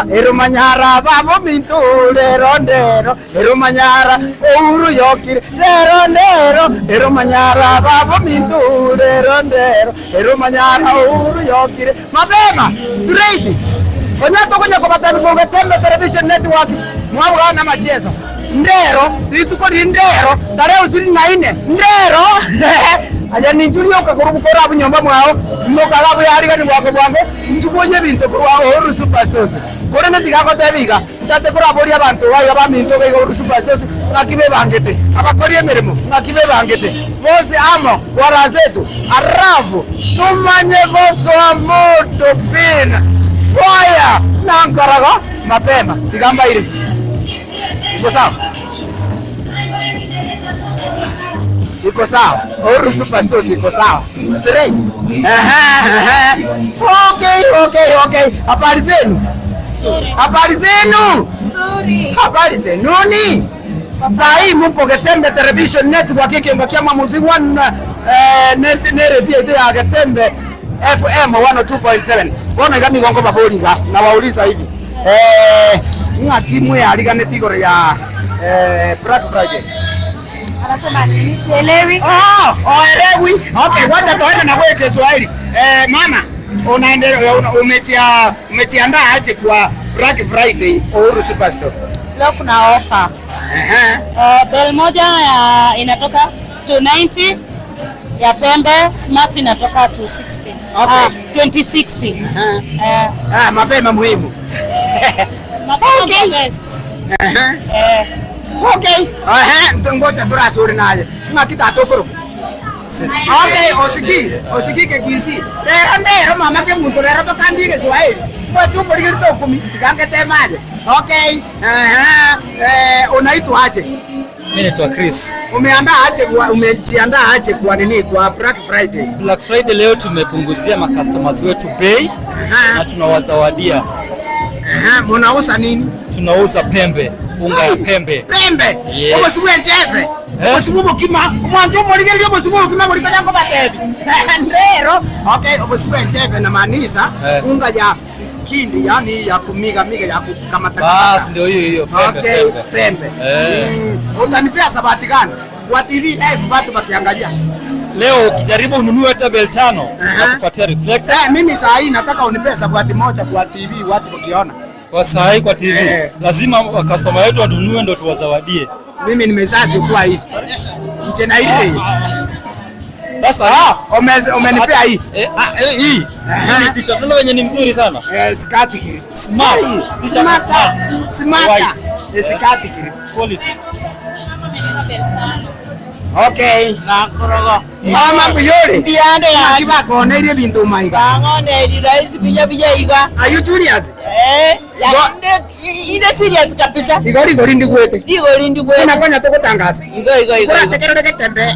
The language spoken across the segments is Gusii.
Eromanyara baba ominto rero ndero Eromanyara Uhuru yokire rero ndero Eromanyara baba ominto rero ndero Eromanyara Uhuru yokire Mapema straight Konya tokonya kobatebi korwa Getembe Television Network mwabugana namacheso Ndero rituko riri ndero tarehe ishirini na ine ndero Aye ninchu rioka korwa kore abwo nyomba mwao imoka iga abwo yarigani bwango bwango inchu bwoyie ebinto korwa Uhuru Superstores Korende tiga agoteba iga ntate koraborie abanto iga baminto iga iga Uhuru Superstores ng'aki bebangete abakori emeremo ng'aki bebangete bonsi amo kwara asetu alafu tumanye gosoa moto bina boya nankorogo mapema tiga mbaire. Iko sawa? Iko sawa. Uhuru Superstores iko sawa. Straight. Ehe, ehe. Okay, okay, okay. Habari zenu? Habari zenu? Habari zenuni? Saa hii muko Getembe Television Network ekiomba kia Mwamuzi one eh, ne ne redio yaito ya Getembe FM 102.7. Bono iga nigo nkobaboria iga nawauliza hivi Eh, ng'aki mweariganeti igoro ya eh, Black Friday? Anasema nini? Sielewi. Oh, oelewi. Okay, wacha tuende na wewe Kiswahili. Eh, mama, unaendelea una, umetia umejiandaa aje kwa Black Friday Uhuru Superstore? Leo kuna ofa. Ehe. Uh, bel moja ya inatoka 290 ya pembe smart inatoka 260. Okay. Ah, 2060. Ehe. Eh, Ah, mapema muhimu. mapema Okay. ndio best. Ehe. Eh, Okay. Ehe, ngoja turasuri naye. Ng'aki tata okoroka? Okay, osiki, osikike Kisii. Rero ndero mama kemunto rero bakandie Kiswahili. Mwache omorigerete okumi, tiga ngeteme aye. Okay. Ehe. Eh, unaitwa aje? Mimi naitwa Chris. Umeandaa aje kwa umejiandaa aje kwa nini kwa Black Friday? Black Friday leo tumepunguzia macustomers wetu bei Aha. na tunawazawadia. Aha, munauza nini? Tunauza pembe, unga ya pembe. Pembe. Yeah. Obosi bwe encheve. Eh. Obosi bwo obokima. Omwancho omorigereria obosi bwo obokima bori konya nkobatebi. Ndero. Okay, obosi bwe encheve namaanisha Eh. unga ya kindi yani ya kumiga miga ya kukamata Bas kamata. ndio hiyo hiyo pembe Okay, pembe. pembe. Eh. Mm, utanipea sabati gani? Kwa TV live watu wakiangalia. Leo ukijaribu ununue hata bel tano Aha. nakupatia reflector Eh, mimi saa hii nataka unipee sabati moja kwa TV watu wakiona. kwa saa hii kwa TV. Eh. Lazima customer wetu wanunue ndio tuwazawadie. Mimi nimeshachukua hii. Mchena ile. Sasa Ah, ume- umenipea hii. Eh, ah, eh, hii. Aha. Hii ni t-shirt. Unaona wenye ni mzuri sana. Eh, skati kiri. Smart. Hey, T-shirt smart. smart. Smart. White. Eh, skati kiri. Quality. Okay. Nakorogo. Mama mbuyore. Mbiande Naki yaki. bakoneire ebinto maiga. Bang'oneiri rahisi binya binya iga. Are you Julius? Eh, lakini inde serious kabisa. Igo rigori ndigwete. Rigori ndigwete. Buna konya togotangaza. Igo igo igo. Korategerere getembe.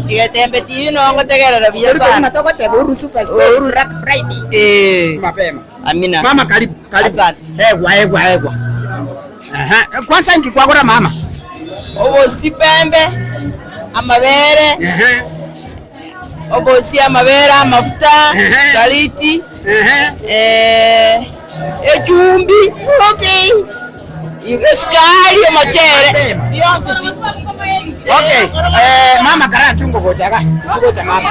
Getembe TV no ngotegerera buya Tori sana. tuna togoteba Uhuru Superstars Uhuru. Black Friday. Eh. Mapema. Amina. Mama karibu, karibu. Asante. Egwa egwa egwa. Aha, kwanza nkikwagora mama. Obosi pembe, amabere, Ehe. obosi amabere, amafuta, Ehe. saliti, Ehe. eh, echumbi, Okay. esukari, omochere. Mapema. Bionsi pi. Okay. Eh, mama kara chungo gochaga. Chugo cha mama.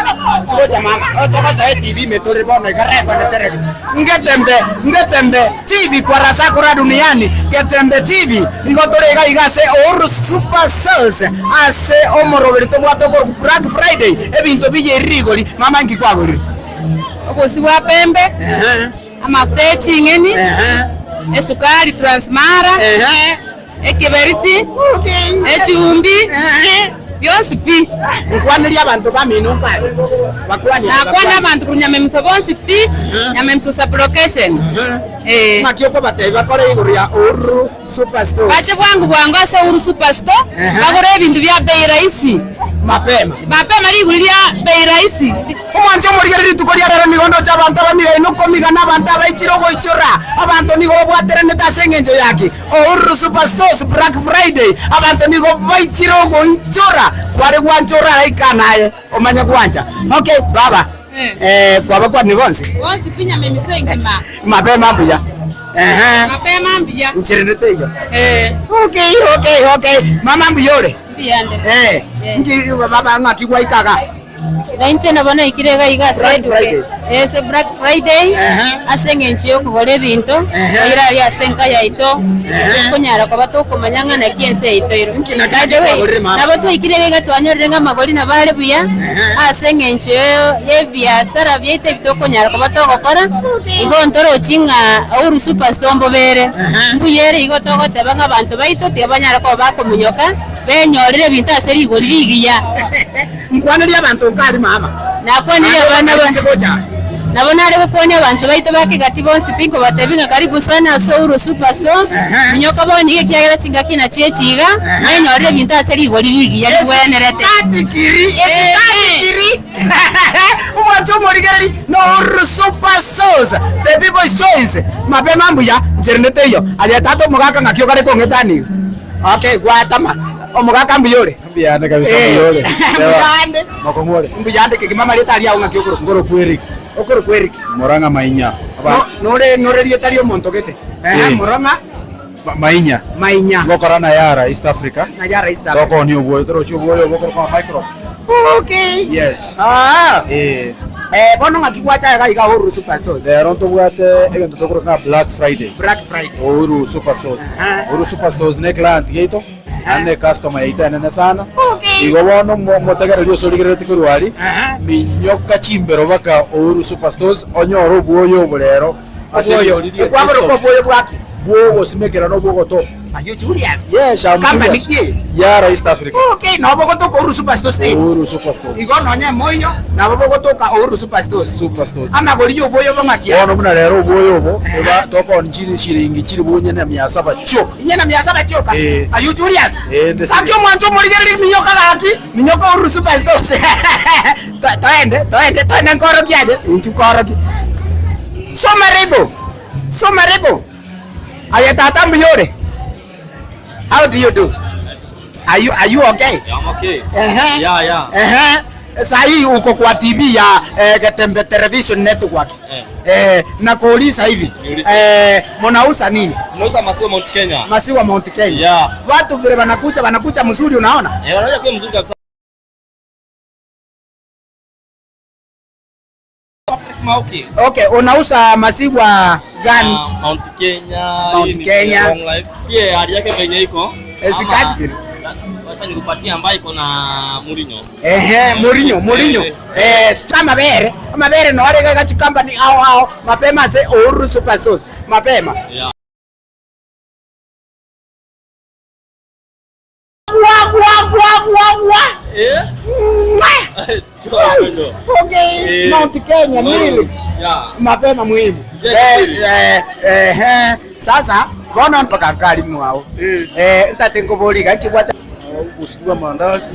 Chugo cha mama. Otoka sae TV metori bono ikare kwa netereki. Ngetembe, ngetembe TV kwa rasa kura duniani. Getembe TV. Igo tore iga iga ase Uhuru Super Sales ase omoroberi tobwate okoro Black Friday ebinto biye rigori mama nki kwagorire. Obosi bwa pembe, Ehe. amafuta ye ching'eni, Ehe. esukari Transmara, Ehe. ekeberiti, Okay. echumbi, Ehe. bionsi pi. Nkwaneria abanto bamino nkwane. Bakwanie. Nakwana abanto korwa Nyamemiso bonsi pi, Nyamemiso sub-location. Eh. Ng'aki okobatebia bakore igoro ya Uhuru Superstores. Bache bwango bwango ase Uhuru Superstore, Ehe. bagore ebinto bia bei rahisi. Mapema. Mapema rigori ria bei rahisi. Omwanche omorigererie rituko ria rero nigo ndoche abanto abamigaino komigana abanto abaichire ogoichora. Abanto nigo babwateranete ase engencho yaki Uhuru Superstores Black Friday. Abanto nigo baichire ogoichora kware gwancha oraika naye omanye gwancha. Okay baba Eh. eh, kwabakwanire bonsi Bonsi pi Nyamemiso engima. mapema mbuya. Ehe. Mapema mbuya. Ncherende teiyo. Eh. Okay, okay, okay. Mama mbuya ore? Mbuyande. Eh. Nki baba ng'aki gwaika iga? Na inche nabo naikire iga iga ase Black eduka Friday. eh, ase Black Friday Ehe. ase eng'encho y'okogora ebinto Ehe. oire aria ase enka yaito Ehe. tokonyara koba tokomanya ng'a naki ense yaito ere. Nki na kache kwagorire mama? Nabo twaikire iga iga twanyorire ng'a amagori nabo are buya Ehe. ase eng'encho y'ebiasara biaito ebi tokonyara koba togokora, igo ntorochi ng'a Uhuru Superstore mbobere. Ehe. Mbuya ere igo togoteba ng'a abanto baito tiga banyare koba bakominyoka benyorere ebinto ase rigori rigiya. Nkwanerie abanto nkari mama. Nakwanirie abana ba Nabo nare gokwania abanto baito ba kegati bonsi pi nkobatebia ng'a karibu sana ase Uhuru Superstore, minyoka bono iga ekiagera chingaki nachio echi iga, mwenyorere ebinto ase rigori rigiya rigwenerete. Esikati kiri, esikati kiri. Omwancho omorigereri no Uhuru Superstores, the people's choice. Mapema mbuya, ncherende teiyo. Aye tata omogaka ng'aki okare kong'etania iga. Okay, gwatama. Omogaka mbuya ore? Mbuyande kabisa Eh. mbuya ore. Mbuyande. Mokong'u ore. Mbuyande kegima amarieta aria ao ng'aki okorokwa? Nkorokwa Eric. Okorokwa Eric. Murang'a Mainya. Aba No- nore nore rieta ri'omonto gete. Ehe, Eh. Murang'a Ma- Mainya. Mainya. Ngokora na Yara East Africa. Na Yara East Africa. Tokooni obwoyo torochi obwoyo obo okorokwa micro. Okay. Yes. Ah. Eh. Eh, bono ng'aki gwacha iga iga Uhuru Superstores? Rero ntobwate egento tokoroka ng'a Black Friday. Black Friday. Uhuru Superstores. Aha. Uhuru Superstores ne client yaito. Naende necustomer yaito enene sana. Okay. Igo bono omo- omotegereri ase origereretie korwa aria, Aha. minyoka chimbero baka Uhuru Superstores onyore obwoyo obo rero ase Obwoyo. rigori rie Ekwaborokwa discount. obwoyo bwaki? Bwogosimekera na obwogotoka. Are you Julius? Yes, I'm Company Julius. ki eye? Yara East Africa. Okay, nabo bogotoka Uhuru Superstores teri. Uhuru Superstores. Igo nonye emoinyo nabo bogotoka Uhuru Superstores. Superstores. Amagori y'obwoyo bong'aki aya? Bono buna rero obwoyo obo, eba tokoonia chiri shiringi chilibu onye na mia saba chioka. Inye na mia saba chioka. Eh. Are you Julius? Eh, nde Gaki serious. omwancho omorigererie minyoka gaki, minyoka Uhuru Superstores. To- Toende, toende, toende nkorokie aye, inchu nkorokie. Soma rebo, soma rebo. Aye tata mbuya ore? How do you do? Are you, are you okay? Yeah, I'm okay. Ehe. Yeah, yeah. Ehe. Saa hii uko kwa TV ya eh, Getembe Television Network. Eh. Eh, na kuuliza hivi. Niulize. Eh, mnauza nini? Tunauza maziwa Mount Kenya. Maziwa Mount Kenya. Yeah. Watu vile wanakuja wanakuja mzuri unaona? Eh, wanakuja kwa mzuri kabisa. Patrick Mauki. Okay, unauza maziwa gani? Ah, Mount Kenya. Mount hii ni Kenya. Long life. Pia hali yake venye iko. Eh, sikati. Ama- Wacha nikupatie ambayo iko na Mourinho. Ehe, Mourinho, Mourinho. Eh. Eh, amabere, amabere no arega gachi company ao ao mapema se Uhuru Super Sauce. Mapema. Yeah. Wa wa wa wa wa. Eh? Mwa. Chua, Okay, Eh. Mount Kenya milk. Yeah. Mapema muhimu. Yes, Eh, eh, eh, eh. Sasa bono mpaka nkali mwao. Eh. Eh, ntate nkobori gaki gwacha Gosibwa amandasi,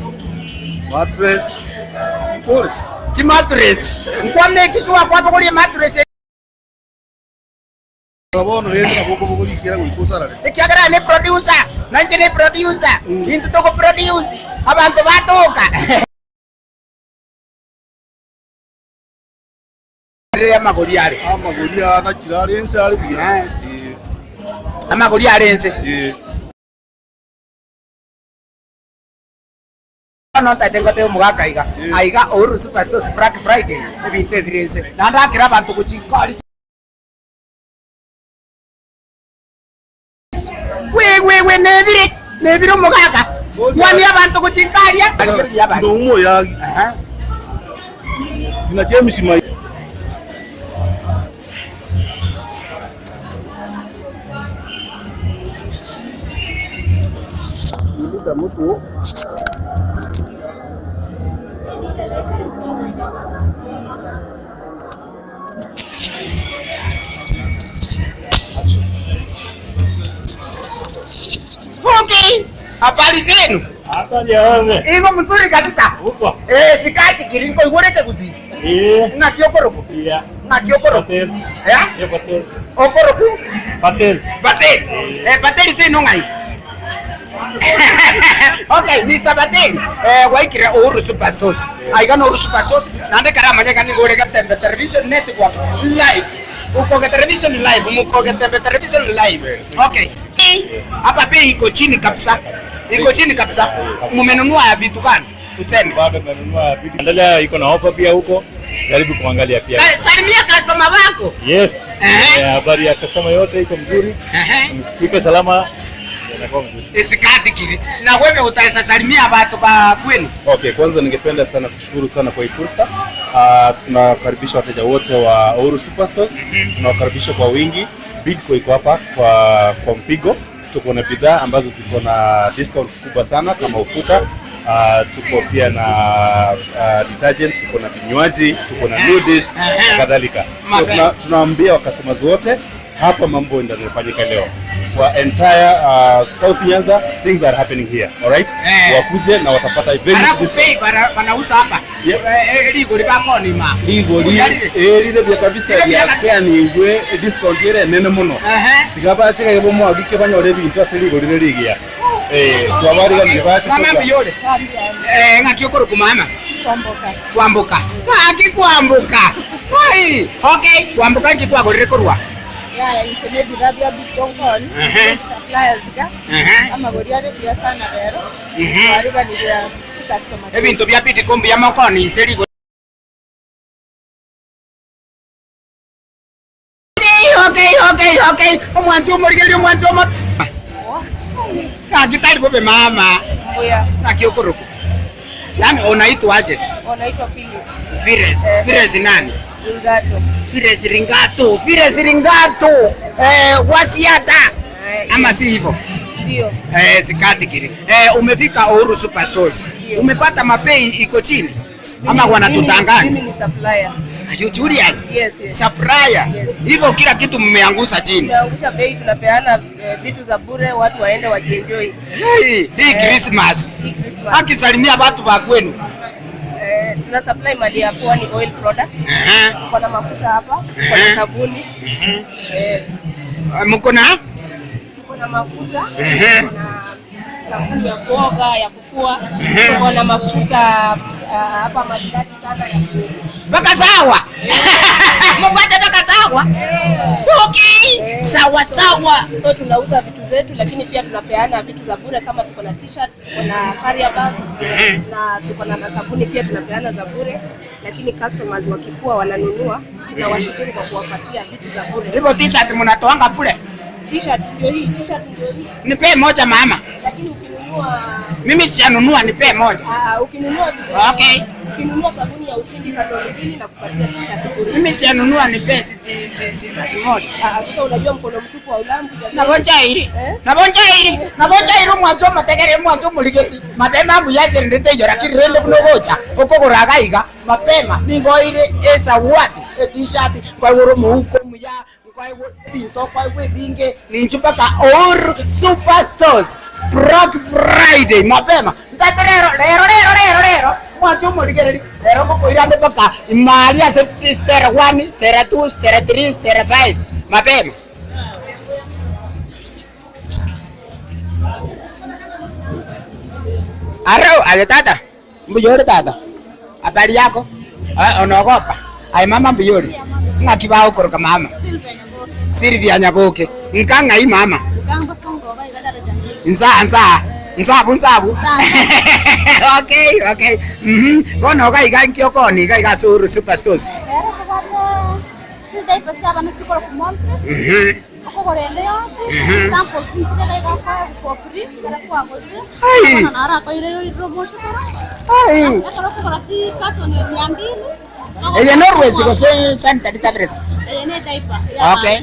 mattress, ikore. Chi mattress. Nkwa make sure kwabogoria mattress. Bono rende nabo okobogoria ekera goika osarare. Ekiagera ne producer, nainche ne producer, intwe togo produce, abanto batoka. Rere amagori are. Amagori aa nakire are ense are buya. Eh. Eh. Amagori are ense. Eh. Bono ntaete ngotebi omogaka iga, aiga Uhuru Superstores Black Friday, ebinto ebire ense. Naende akere abanto gochia kori. Wewewe nebire nebire omogaka kwania abanto gochia inka aria Arigereria abanto. Ndoumo oyagi. Aha. Kina James Mai. Okay. Habari zenu? Habari ya wewe. Iko mzuri kabisa. Uko? Eh, sikati kirinko igorete kuzi. Eh. Ng'aki okoroku? Yeah. Ng'aki okoroku? Patel. Eh? Yo Patel. Okoroku? Patel. Patel. Eh, Patel sino ng'ai? Okay, Mr. Patel. Eh, gwaikire Uhuru Superstores. Aiga na Uhuru Superstores, naende kare amanyeka nigo ore Getembe Television Network live. Uko television live, muko Getembe television live. Okay. Hapa bei iko chini kabisa. Iko chini kabisa. Mumenunua vitu gani? Tuseme. Bado tumenunua vitu. Endelea, iko na ofa pia huko. Jaribu kuangalia pia. Salimia customer wako. Yes. Ehe. Eh, habari ya customer yote iko mzuri. Ehe. Fike salama. Inakuwa mzuri. Isikadikiri. Na wewe utaweza salimia watu ba kwenu. Okay, kwanza ningependa sana kushukuru sana kwa hii fursa. Uh, tunawakaribisha wateja wote wa Uhuru Superstores. Tunawakaribisha kwa wingi. Bidco iko hapa kwa, kwa mpigo. Tuko na bidhaa ambazo ziko na discounts kubwa sana kama ufuta. Uh, tuko pia na uh, detergents, tuko na vinywaji, tuko na noodles na kadhalika. So, tuna, tunaambia customers wote hapa mambo ndio yanafanyika leo kwa entire uh, South Nyanza things are happening here. All right? Eh. Wakuje na watapata very Alafu good bei discount. bana banauza hapa. Yep. Eh, eh, ligoli bakoni ma. Ligoli Uyarire. eh lile bya kabisa Lile bya bya kabisa. kyaningwe discount ere nene muno. Ehe. Tigabachika ibo mwagike banyore ebintu ase ligoli rire rigiya. Eh twabariganire bache Mama soka. mbiyore. Eh, ng'aki okoroku mama. Kwamboka. Kwamboka. Ng'aki kwamboka. Ai, okay, kwamboka nki kwagorire korwa. Yaya inche ne ebithaa bia Bidco Ehe. suppliers ga Ehe. amagori are buya sana rero Mhm. twariganiria chicustomer Ebinto bia Bidco mbuya mokoni inse rigori. Okay, okay, okay. Omwanchi omorigereria omwanchi omo. Ng'aki tari bobe mama. buya Ng'aki okoroku. Yaani unaitwa aje? onaitwa Phyllis Fires. Eh. Fires nani? Ingato Fires Ringato. Fires Ringato. Eh, wasiata. Ama si hivyo? ndio Eh, sikatikiri. Eh, umefika Uhuru Superstores. Umepata mapei iko chini ama wanatudanganya? Mimi ni supplier Are you Julius? Yes, yes. Supplier. Yes. Hivyo kila kitu mmeangusha chini. tumeangusha bei tunapeana eh, vitu za bure watu waende wajienjoy Hey, hii Christmas. hii Christmas Akisalimia watu wa kwenu. eh, tuna supply mali ya pwani oil products Ehe. tuko na mafuta hapa tuko Ehe. na sabuni eh, Mko na? tuko na mafuta Ehe. tuko na sabuni ya kuoga ya kufua tuko na mafuta ah, hapa maridadi sana ya ku Mpaka sawa. Mpate mpaka sawa. Okay. Sawa sawa. So tunauza vitu zetu, lakini pia tunapeana vitu za bure kama tuko na t-shirts, tuko na carrier bags na tuko na masabuni pia tunapeana za bure, lakini customers wakikuwa wananunua tunawashukuru kwa kuwapatia vitu za bure. Hivyo t-shirt mnatoanga bure. T-shirt ndio hii, t-shirt ndio hii, Nipe moja mama. lakini ukinunua Mimi sijanunua, nipe moja. ah, ukinunua Okay. ukinunua sabuni ya ushindi katoni mbili na kupatia t-shirt bure. Mimi sijanunua, nipe sitati moja. Ah, sasa unajua mkono mtupu wa ulambu jamani. Nabonja iri. Eh? Nabonja iri. Nabonja iri mwanzo mategere mwanzo muligeti. Mapema mbuya ndete yora kirende kuno gocha. Okogora iga mapema nigo ire esawadi e t-shirt kwa woro muuko muya kwa binto kwa binge ninchu paka Uhuru Superstores Black Friday mapema. Ndate rero rero rero rero rero mwanzo muligereri rero kokoirande paka imali ase stera 1 stera 2 stera 3 stera 5 mapema. Aro, aye tata. Mbuyore tata. Habari yako? Ah, unaogopa? Ai mama mbuyore. Ng'aki bao koroka mama. Sylvia Nyaboke. Nkang'a hii mama. Nsa nsa. Nsabu nsabu. Okay, okay. Mhm. Bono ga iga nkiokoni iga iga suru superstores. Mhm. Ai. Ai. Eye norwesi gose sanitary tablets. Okay.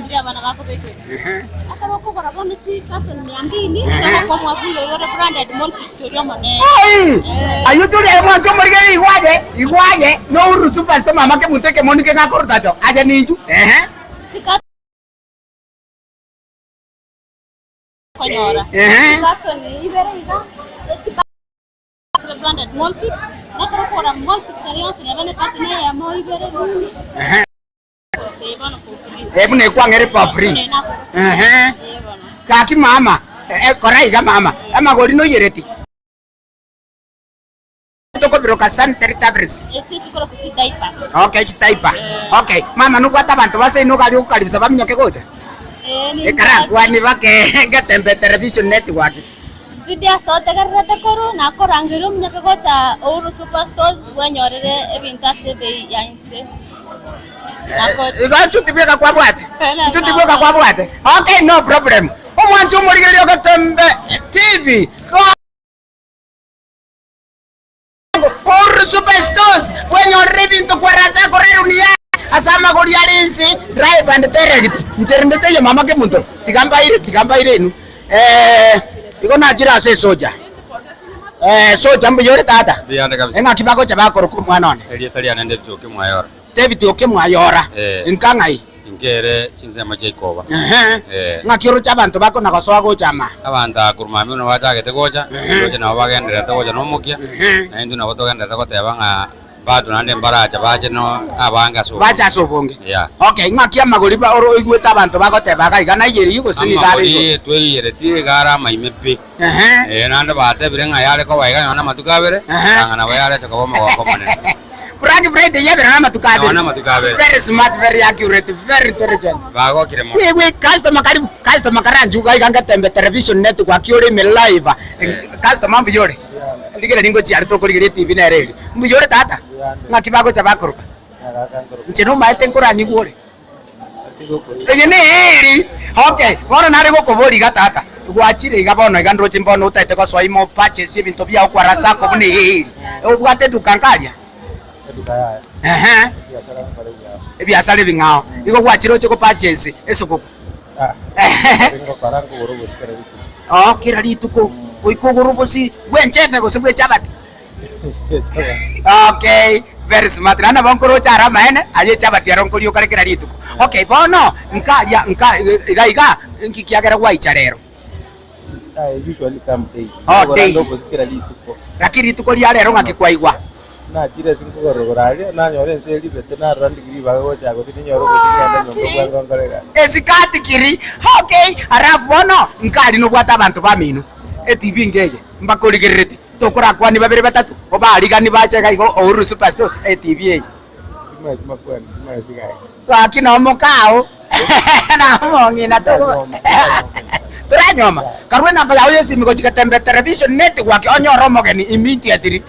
Ai! Ayo churi mwanzo murigeri igwaje igwaje no uru superstore mama ke muteke monike gakorutacho aje ninchu. Ehe. Konyora. Ehe. Katoni ibere iga branded Molfix nakorokora Molfix alliance nebane katoni eyemo ibere nini. Ehe. Seba no for free. Hebu nekwangere pa free. Ehe. Kaki mama, eh, kora iga mama. Amagori no yereti. Tokobiroka sanitary towels. Echio chikorokwa chidiaper. Okay, chidiaper. Okay, mama nobwate abanto ba seino iga aria ogokaribisa baminyoke gocha? Ee, nimbwate. Ekarankwanie bake ngetembe television network. Judy ase otegererete korwa, nakorangeria ominyoke gocha Uhuru Superstores bwenyorere ebinto ase ebei ya inse. Nako- Igo nchuti bweka kwabwate? Nchuti bweka kwabwate? Okay, no problem. Omwanchi omorigereria ogetembe TV. Uhuru Superstores, bwenyorere ebinto kwarache kore erunia ase amagori are inse live and direct. Inche rende teiyo mama kemunto, tiga mbaire, tiga mbaire inwe. Eh, igo nachire ase esoja. Eh, soja mbuya ore tata? Mbuyande kabisa. Eng'aki bagocha bakoroka omwana one? Erieta riane David Okemwayora. David Okemwayora. Eh. Inka ng'ai? Inka ere chinsemo chia ikoba. Ehe. Eh. Ng'aki oroche abanto bako na gosoa gocha ama? Abanto aa korwa mambia buna bachagete gocha, roche nabo bagendererete gocha nomokia, na intwe nabo togendererete goteba ng'a bado naende mbaracha bache no abange ase obonge. Bache ase obonge. Yeah. Okay, ng'aki amagori ba oro oigwete abanto bagoteba iga iga naiyeri gose nigo are igoro? Amagori tweiyeretie iga are amaime pi. Ehe. Eh, naende batebire ng'a yare koba iga nonya namatuko abere, Ehe. tanga nabo yarete koba omogoko omonene. Black Friday yabera namatuko abere. Nonya namatuko abere. Very smart, very accurate, very intelligent. Bagokire mono. Wewe customer karibu customer karanchuga iga ngetembe television network ore ime live. Customer mbuya ore. Rigereria ngochia aria tokorigereria TV nere eri. Mbuya ore tata. Ng'aki bagocha bakoroka. Inche nomaete nkoranyigwe ore. Eye neeri. Okay, bono nare gokoboria iga tata, gwachire iga bono iga ndoche mbono otaete gosoa ime opurchase ebinto biao kwa Razako buna eeri. Obwate eduka nkaria? Ehe. Ebiasara ebing'ao. Igo gwachire oche gopurchase esukuku. Oo kera rituko. Goika ogore obosie bwe enchefe gose bwe echabati? Okay, very smart. Naende nabo nkoroche are amaene, aye echabati ero nkoria okare kera rituko. Okay, bono nkaria nka iga iga, nki kiagera gwaicha rero? I usually come daily. Oh, Nkogora daily. ndobosi kera rituko. Lakini rituko ria rero ng'aki kwaigwa? Nachire ase nkogorora aria, nanyora ense eribete, narora ndigiri ribaga gocha gose ninyore obosi ngende nyomba bwango nkore egasi. Esikati kiri, okay, alafu bono nkari nobwate abanto bamino, etibi ngeye, mbakorigererete. Tokorakwanie babere batato, obaariganie bache iga igo Uhuru Superstores etv eye. Gaki nomokao na omong'ina togo toranyoma. Karue enamba yao ya esimi gochia getembe television network onyore omogeni immediately.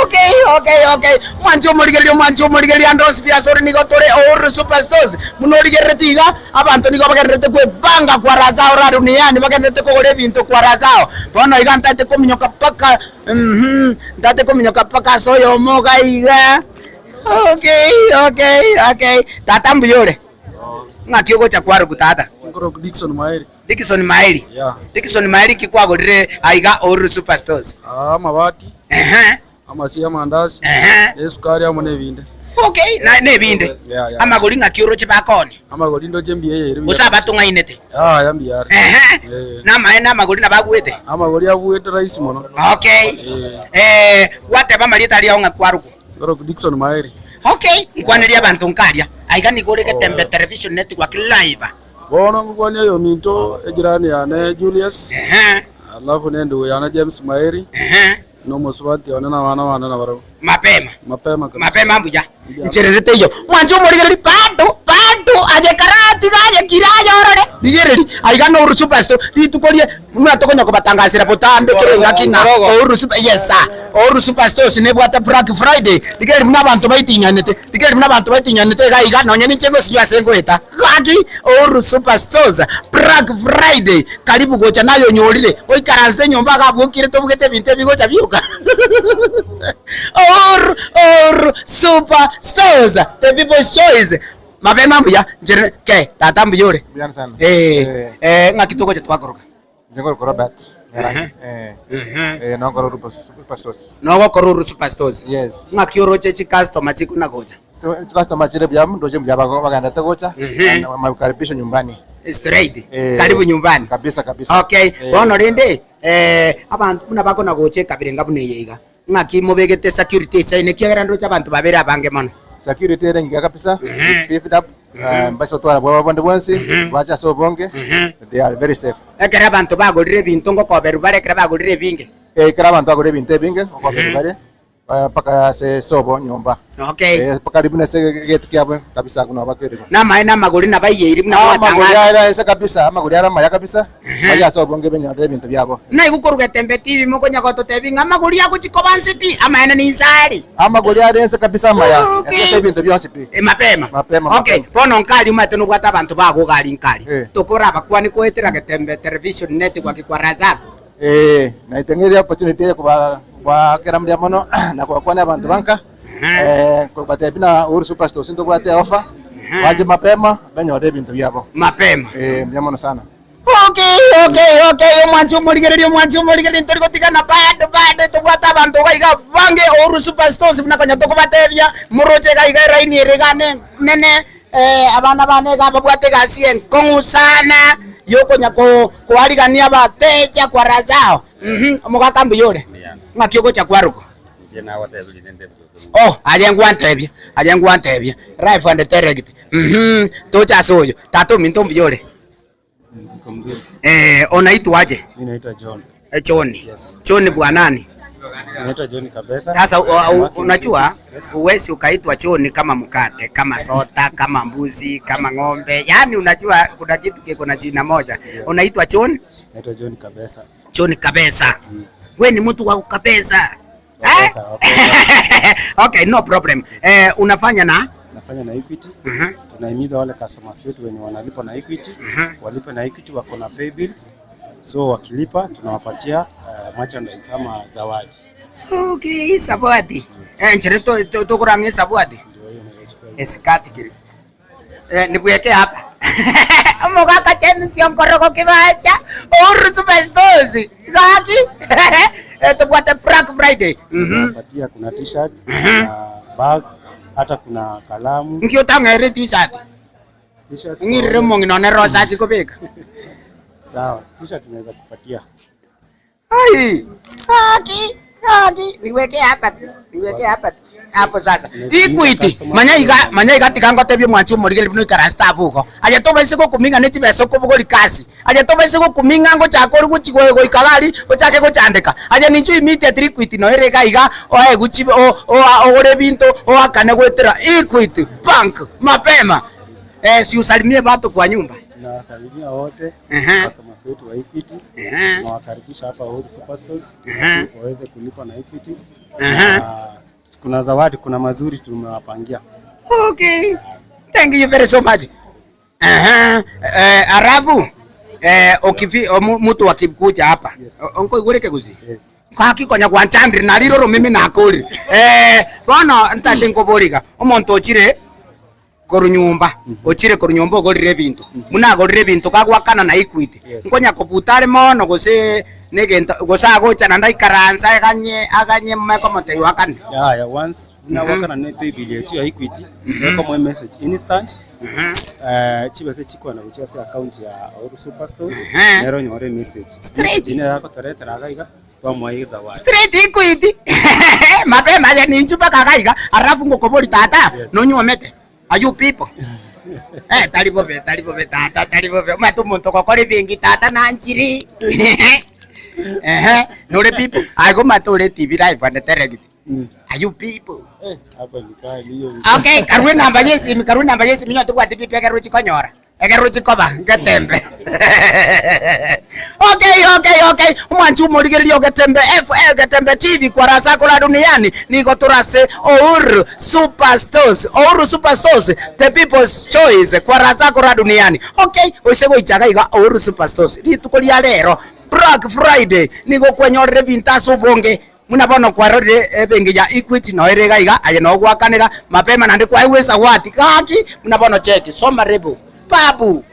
Okay, okay, okay. Mwanche omorigereria, omwanche omorigereria ande onsi pi ase ore nigo tore Uhuru Superstores. Buna origerereti iga, Abanto nigo bagendererete kwebanga kwaraza ao duniani, bagendererete kogora ebinto kwaraza ao. Bono iga ntaete kominyoka mpaka mhm, ntaete kominyoka mpaka ase oyomo iga iga. Okay, okay, okay. Tata mbuya ore? Ng'aki ogocha kwaroku tata? Nkorokwa Dickson Maeri. Dickson Maeri? Yeah. Dickson Maeri ki kwagorire aiga Uhuru Superstores? Ah, amabati. Ehe. Amasio y'amandasi, Ehe. na esukari amo nebinde. Okay, na nebinde. Yeah, yeah. Amagori ng'aki oroche bakoonia? Amagori ndoche mbuya eye ere buya Gose kabisa. abatong'ainete? Yaya mbuya are. Ehe. Eh. Namaene amagori nabo agwete? Amagori abuete rahisi mono. Okay. Eh. Eh, gwateba amarieta aria ao ng'a kwarokwa? Nkorokwa Dickson Maeri. Okay, nkwanerie abanto nkaria. Aiga nigo ore Getembe Television Network live. Bono ngokwania oyominto ejirani yane Julius. Ehe. Alafu ne endugu yane James Maeri. Ehe. Nomosubati one na abana bane nabarabwo. Mapema. Mapema kabisa. Mapema mbuya. Ncherere teiyo. Mwanche omorigereri bado bado aye karatiga aye kira aye orore. Rigereri aiga no Uhuru Superstore rituko rie buna tokonya kobatangasera botambe kere engaki ng'a Uhuru Super yes sir. Uhuru Superstores nebwate Black Friday. Rigereri buna abanto baitinyanete. Rigereri buna abanto baitinyanete iga iga nonye ninche ngosinywa ase ngoeta. Gaki Uhuru Superstores Black Friday Karibu gocha naye onyorire, oikaranse enyomba iga abwokire tobugete ebinto ebi gocha bioka. Or or super stores the people's choice. Mapema mbuya nchere ke tata mbuya ore. Mbuya sana. Eh eh ng'aki togocha twakoroka. Inche nkoroka Robert Nyarangi. Eh. Eh nokora Uru Super Stores. Nogokora Uru Super Stores. Yes. Ng'aki oroche chicustomer chikuna gocha. Customer chire buya ndoche mbuya bagendete gocha. Makaribisho nyumbani. Straight. Eh, Karibu nyumbani. Kabisa kabisa. Okay. Eh. Bono rende eh abanto buna bakona gocha ekabira enga buna eye iga. Ng'aki mobegete security esaine ekiagera ndoche abanto babere abange mono. Security ere engiya kabisa. It's beefed up. Mbase gotwara bwoba bonde bwensi, bache ase obonge. They are very safe. Ekero abanto bagorire ebinto ngokoberwa bare ekero bagorire ebinge. Ekero abanto bagora ebinto ebinge, ngokoberia bare mpaka ase sobo nyomba. Okay. Mpaka karibu na ase egate kiabo kabisa agwo nabo bakoirigwa. Namaene amagori nabaiyeiri buna Amagori mwatang'asa. are ense kabisa, amagori are amaya kabisa, baria ase obonge benyorere ebinto biabo. Naigwe korwa Getembe TV mokonya gototebia ng'a amagori agochia koba nse pi, amaene ninse are. Amagori are ense kabisa amaya, Okay. ase ebinto bionsi pi. Eh, mapema. Mapema, Okay, mapema. bono nkari omanyete nobwate abanto bago iga aria nkari. Eh. Tokorabakwane goetera Getembe Television Network kwa Razak. Ee, naiteng'eria opportunity eye kobaakera mbuya mono na kobakwania abanto ba nka, kobatebia buna Uhuru Superstores ntobwate eoffer, bache mapema banyore ebinto biabo. Mapema. Ee, mbuya mono sana. Okay, okay, okay, omwanchi omorigereria, omwanchi omorigereria, ntori gotigana bado bado, tobwate abanto iga iga bange Uhuru Superstores buna konya tokobatebia, moroche iga iga eraini ere iga nene, abana bane iga babwate egasi enkong'u sana yokonya koarigania abatecha kwa razao. Omogaka mbuya ore? Ng'aki ogocha kwaroka? Inche nagotebirie rende ebibe. Oh, aye ngwantebia, aye ngwantebia. Live and direct. Toche ase oyo. Tata ominto mbuya ore? Niko mzuri. Onaitwa aje? Mimi naitwa John. John. Yes. John bwanani? Naitwa John kabisa. Sasa unajua huwezi ukaitwa John kama mkate, kama soda, kama mbuzi, kama ng'ombe. Yaani unajua kuna kitu kiko na jina moja. Unaitwa John? Naitwa John kabisa. John kabisa. We ni mtu wa kabisa. Eh? Okay, no problem. Unafanya na? Nafanya na Equity. Tunahimiza wale customers wetu wenye wanalipa na Equity, walipe na Equity, wako na pay bills. So wakilipa tunawapatia merchandise ama zawadi. Okay, zawadi. Nchere tokorang'e zawadi. Esikati kiri. Nibweke hapa. Omogaka James Onkorogo Kibacha, Uhuru Superstores. Gaki. Tobwate Black Friday. Tunawapatia kuna t-shirt, kuna bag, hata kuna kalamu. Nki otang'ere t-shirt? T-shirt. Ng'irire omong'ina one Rosa achi kobeka. Sawa, t-shirt naweza kupatia. Ai. Gaki, gaki, niweke hapa tu. Niweke hapa tu. Hapo sasa. Equity. Manya iga, manya iga tiga ngotebie omwanchi omorigeri buna oikaranste abwo igo. Aye tobaise gokuming'a ne chibesa okobogori kasi. Aye tobaise gokuming'a ngochaka ore gochi goika iga aria ochake gochandeka. Aye ninche immediately Equity noyo ere iga iga oegwe chi ogore ebinto oakane goetera Equity bank mapema. Si usalimie watu kwa nyumba. Nawasalimia wote customers wetu wa Equity. Nawakaribisha hapa Uhuru Superstores waweze kulipa na Equity. Na kuna zawadi, kuna mazuri tumewapangia. Okay. Thank you very so much. Arabu okifi mtu akikuja hapa. Onko igureke gusi. Gaki konya gwanchandire nari roro mimi nakorire. Bono ntate nkoboriga omonto ochire korwa nyomba, ochire korwa nyomba ogorire ebinto. Buna agorire ebinto kagwakana na Equity. Nkonya kobuta are mono gose negento gose agocha naende aikaranse aganye aganye mome komotebia oakane. Yaya, once buna gwakana ne paybill yaito ya Equity, ekomoa emessage instant, chibesa chikwana gochia ase account ya Uhuru Superstores, nere onyore emessage. Straight. Emessage nere agotoretera iga iga, twamoa ezawadi. Straight Equity. Mapema aye ninchu mpaka iga iga, alafu ngokobori tata, nonyuomete. Are you people? Tari bobe, tari bobe tata, tari bobe. Omanyete omonto ogokora ebenki tata nanchiri. Ehe, nore people? Aye omanyete ore TV live and direct. Are you people? Hapa ni kali hiyo. Okay, karue enamba ya esimi, karue enamba ya esimi onye tobwati pipi ekero ochia konyora. Ekero ochia koba ngetembe. Okay, okay, okay. Omwanchi omorigereria ogetembe FL Getembe TV kwara ase akora duniani nigo tore ase Uhuru Superstores. Uhuru Superstores, the people's choice kwara ase akora duniani. Okay, oise goicha iga iga Uhuru Superstores rituko ria rero Black Friday nigo okwenyorera ebinto ase obonge buna bono kwarorire ebenki ya Equity noyo ere iga iga aye noo ogwakanera mapema naende kwaegwa esawati gaki buna bono cheki soma rebo babu.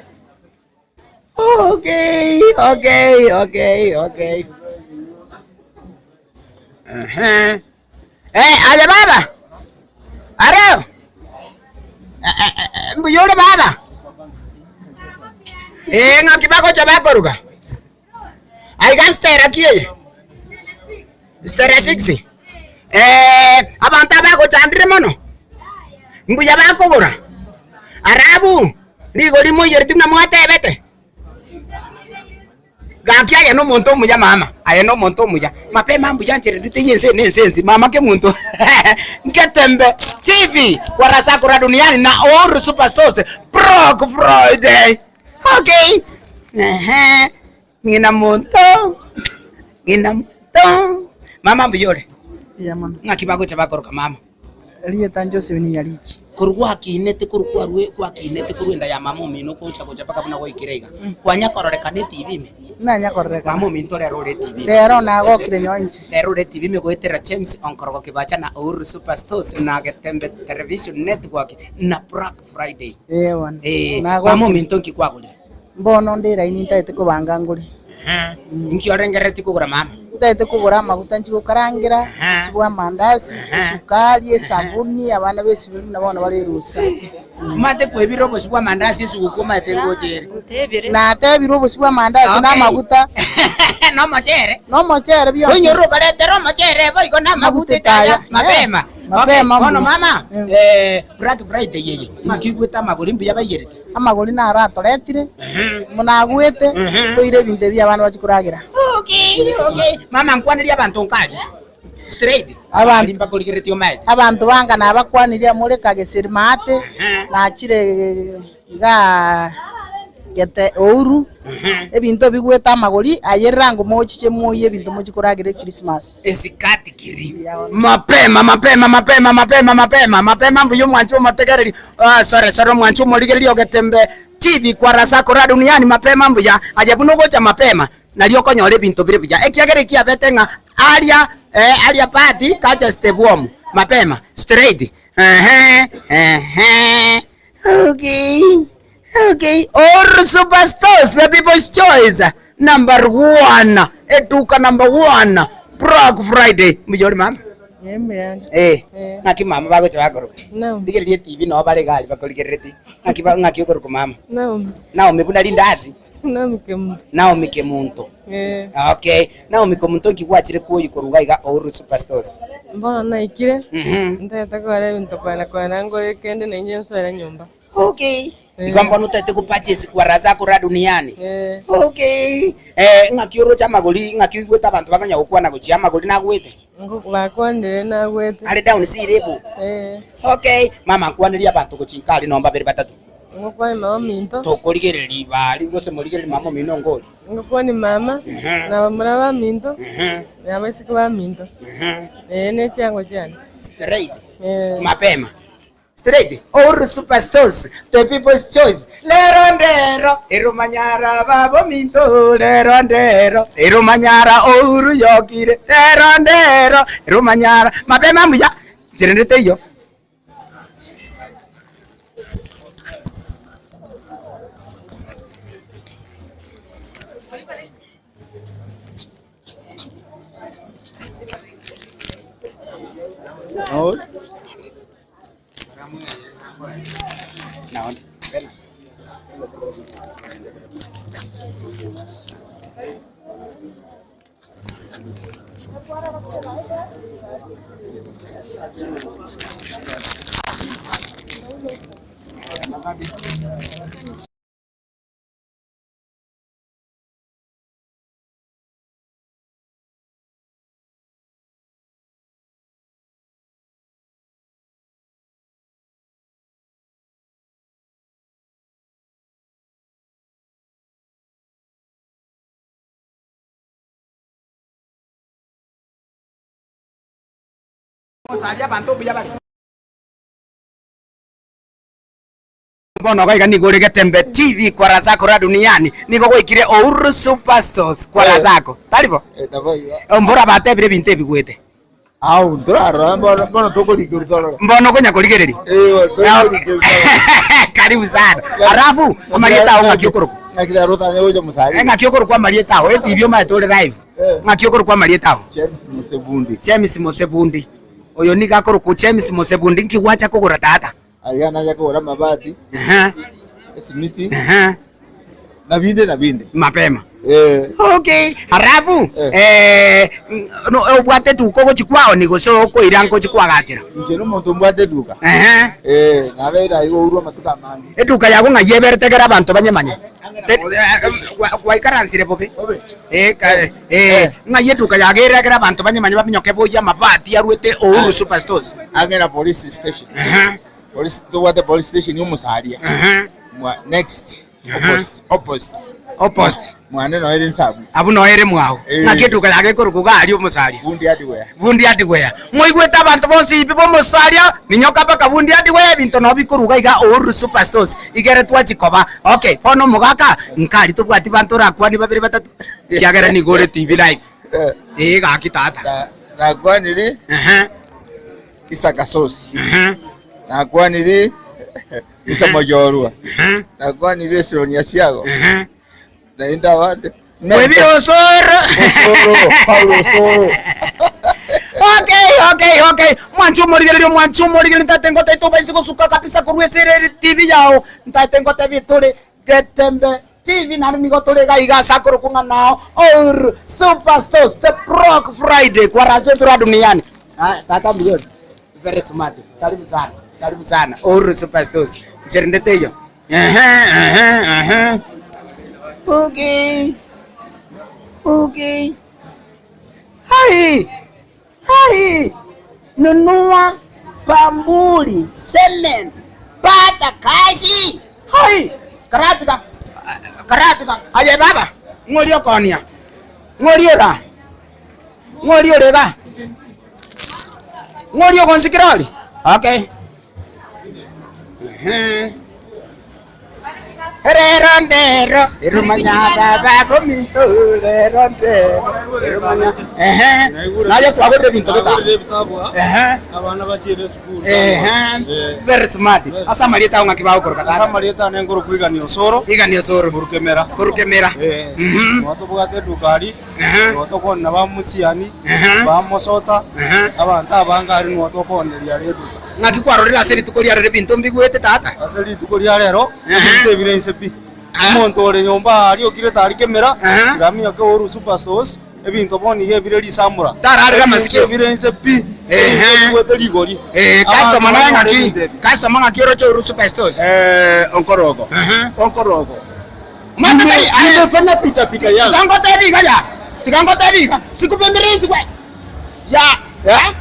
Okay, okay, okay, okay. Ehe. Eh, aye baba. Areo. Eh, eh, eh, mbuya ore baba. Eh, ng'aki bagocha bakoruga. Aiga stera ki eye? Stera 6. Eh, abanto aba bagochandire mono. Mbuya bakogora. Arabu, rigori moiyoreti buna mwatebete. Gaki aye no. na omonto omuya mama, aye na omonto omuya. Mapema mbuya nchererete eye ense ene ense ensi, mama kemonto Ngetembe TV kwa Rasakura duniani na Uhuru Superstores Brock Friday. Okay. Ehe. Ng'ina monto. Ng'ina monto. Mama mbuya ore. Mbuya mono. Ng'aki bagocha bakoroka mama? Erieta Josephine Nyariki. Korwa gwakinete korwa kwarwe gwakinete korwa enda ya mama omino gocha gocha mpaka buna gwaikire iga, kwanya kororekana etibi ime? Nanya kororekana. Mama ominto rero ore etibi ime. Rero nagokire nyowe inche. Rero ore etibi ime goetera James Onkorogo Kibacha na Uhuru Superstores na Getembe Television Network na Black Friday. Ee bono. Ee, Nagokire. mama ominto nki kwagorire? Mbono nde eraini ntagete kobanga ngore. Inki orengereretie kogora mama? Ntagete kogora amaguta nchie gokarangera, obosie bwa amandasi, esukari, esabuni, abana besibiri buna bono bare erusa. Omanyete kwebire obosie bwa amandasi esuguku omanyete ngocha ere. Natebire obosie bwa amandasi na amaguta. Na omochere. Na omochere bionsi. Oinyore obaretere omochere boigo na amaguta etaya mapema. Mapema Okay, bono mbuya. mama, Black Friday eye, ng'aki oigwete amagori mbuya baiyerete? Amagori naro atoretire, buna agwete, toire ebinto ebi abana bachia koragera. Okay, okay. Mama nkwanerie abanto nkaria straight. Abanto- Aria mbakorigeretie omaete. Abanto banga nabakwanirie more kageseri maate, nachire igaa gete Ouru, ebinto bigwete amagori, aye rirango mochiche moyie ebinto mochie koragera echristmas. Esikati kiri. Mapema, mapema, mapema, mapema, mapema, mapema mbuya omwanche omotegereri. Ah, sore, sore omwanche omorigereri ogetembe TV kwa Rasako duniani mapema mbuya. Aye buna ogocha mapema, nario okonyora ebinto bire buya. Ekiagera ekiabete ng'a aria, eh, aria party, kacha step home. Mapema, straight. Ehe, ehe. Okay. Okay. All superstars, the people's choice. Number one. Eduka number one. Black Friday. Mbuya ore mama? Eh. Ng'aki mama bagocha bakoroka? Rigereria etibi noo bare iga aria bakorigereretie. Ng'aki ba ng'aki okorokwa mama? Naomi. Naomi buna rindasi? Naomi Kemunto. Naomi Kemunto. Eh. Okay. Naomi Kemunto nki gwachire kwoyia korwa iga iga Uhuru Superstores? Mbono naikire, Mhm. ntagete kogora ebinto kwana kwana ngore kende na inche nsoere nyomba. Okay. Igo mbono otagete go purchase kwa raha zako raha duniani. Eh. Okay. Eh, ng'aki oroche amagori, ng'aki oigwete abanto bakonya gokwana gochia amagori nagwete? Bakwanire nagwete. Are down siribu. Eh. Okay. Mama nkwanerie abanto gochia nka aria nomba babere batato. Ngokwane mama ominto. Tokorigereria baria gose morigererie mama omino ngori. Ngokwane mama na bamura baminto na abaiseke baminto. Eh ne chiango chiane. Straight. Eh. Mapema. Straight. Ouru Superstores, the people's choice. Lero ndero, eromanyara babo minto, lero ndero, eromanyara ouru yokire, lero ndero, eromanyara. Mapema mbuya, ncherende teiyo. Aria abanto mbuya bare. Bono iga iga nigo ore Getembe TV kwa raha zako raha duniani nigo gwaikire Uhuru Superstores kwa raha zako tari bo? Mbora batebire ebinto ebigwete. Au ntorarora mbono mbono tokorigereria torore. Mbono okonya korigereria? Eh, tokorigereria torore. Karibu sana. Alafu amarieta ao ng'aki okorokwa? Ng'aki rero otanye gocha mosari. Ng'aki okorokwa amarieta ao? Etibi omanyete ore live. Ng'aki okorokwa amarieta ao? James Mosebundi. James Mosebundi. Oyo nigo akorokwa James Mosebundi nki gwacha kogora tata? Aiga nacha kogora amabati, Ehe. esimiti, Ehe. Na binde na binde. Mapema. Eh. Okay, halafu eh, no, obwate eduka ogochi kwaoni gose okoira ngochi kwagachera? Inche nomonto mbwate eduka. Ehe. Eh, nabeire aiga ourwe amatuko amange. Eduka yago ng'ai eberete ekero abanto banyemanye? Te- eh, gwa- Gwaikaransire bobe? Eh, ka- eh, ng'ai eduka yago ere ekero abanto banyemanye baminyoke boyie amabati arwete Uhuru Superstores? Ang'e na police station. Police, tobwate police station ya omosaria. Mwa next. Opposite. Opposite. Opposite. Mwane noere nsabu. Abwo noere mwao. Eh. Ng'aki eduka yake ekorokwa iga aria omosaria. Bundi hardware. Bundi hardware. Moigwete abanto bonsi ibi b'omosaria, minyoka mpaka Bundi hardware ebinto noo bikoruga iga Uhuru Superstores igere twachi koba. Okay, bono omogaka, nkari tobwati banto orakwanie babere batato, ekiagera nigo ore TV live. Eh gaki tata. Nakwanire Isaka Sauce. Nakwanire Musa Moyorwa. Nakwanire Esironi Asiago. Naende abande. Mwebire Osoro. Osoro, Paulo Osoro. Okay, okay, okay. Mwanche omorigereria, omwanche omorigereria, ntaete ngotebi tobaise gosuka kabisa korwa ase ere TV yao. Ntaete ngotebi tore Getembe TV naende nigo tore iga iga ase akorokwa ng'a nao Our Super Sauce The Brock Friday kwara ase tura duniani. Ah, tata mbuya Very smart. Karibu sana. Karibu sana. Uhuru Super Stores. Ncherende teiyo. Ehe, ehe, ehe. Okay. Okay. Hai. Hai. Nunua bamburi, cement, pata kazi. Hai. Karatika. Karatika. Aye baba. Ng'ori okonia. Ng'ori ora. Ng'ori ore iga. Ng'ori ogonsikera ori? Okay. Ehe. Rero ndero erumanya baba ominto rero ndero erumanya ehe naye kwagorire ebinto geta ehe Abana bachiire esukuru. ehe very smart ase amarieta ao ng'aki bagokoroka Ase tata amarieta ane nkorokwa Igani Osoro. Igani Osoro. Korukemera. Korukemera. Eh. Nigo tobwate eduka aria. Nigo tokoonera ba Musiani, ba Mosota, abanto abange aria nigo tokooneria aria eduka. Ng'aki kwarorire ase rituko ria rero ebinto mbigwete tata? Ase rituko ria rero, ebinto ebire inse pi. Omonto ore nyomba aria okirete aria kemera, tiga aminyoke Uhuru Superstores, ebinto bono iga ebire risamora. Tararire amasikio. Ebinto ebire inse pi, ebinto ebigwete rigori. Customer naye Abanto banyore ng'aki? ebinto ebi. Customer ng'aki oroche Uhuru Superstores? Onkorogo. Onkorogo. Nimefanya pita pita yangu. Tiga ngotebi iga ya. Tiga ngotebi iga. Sikupembere isikwe. Ya. Eh?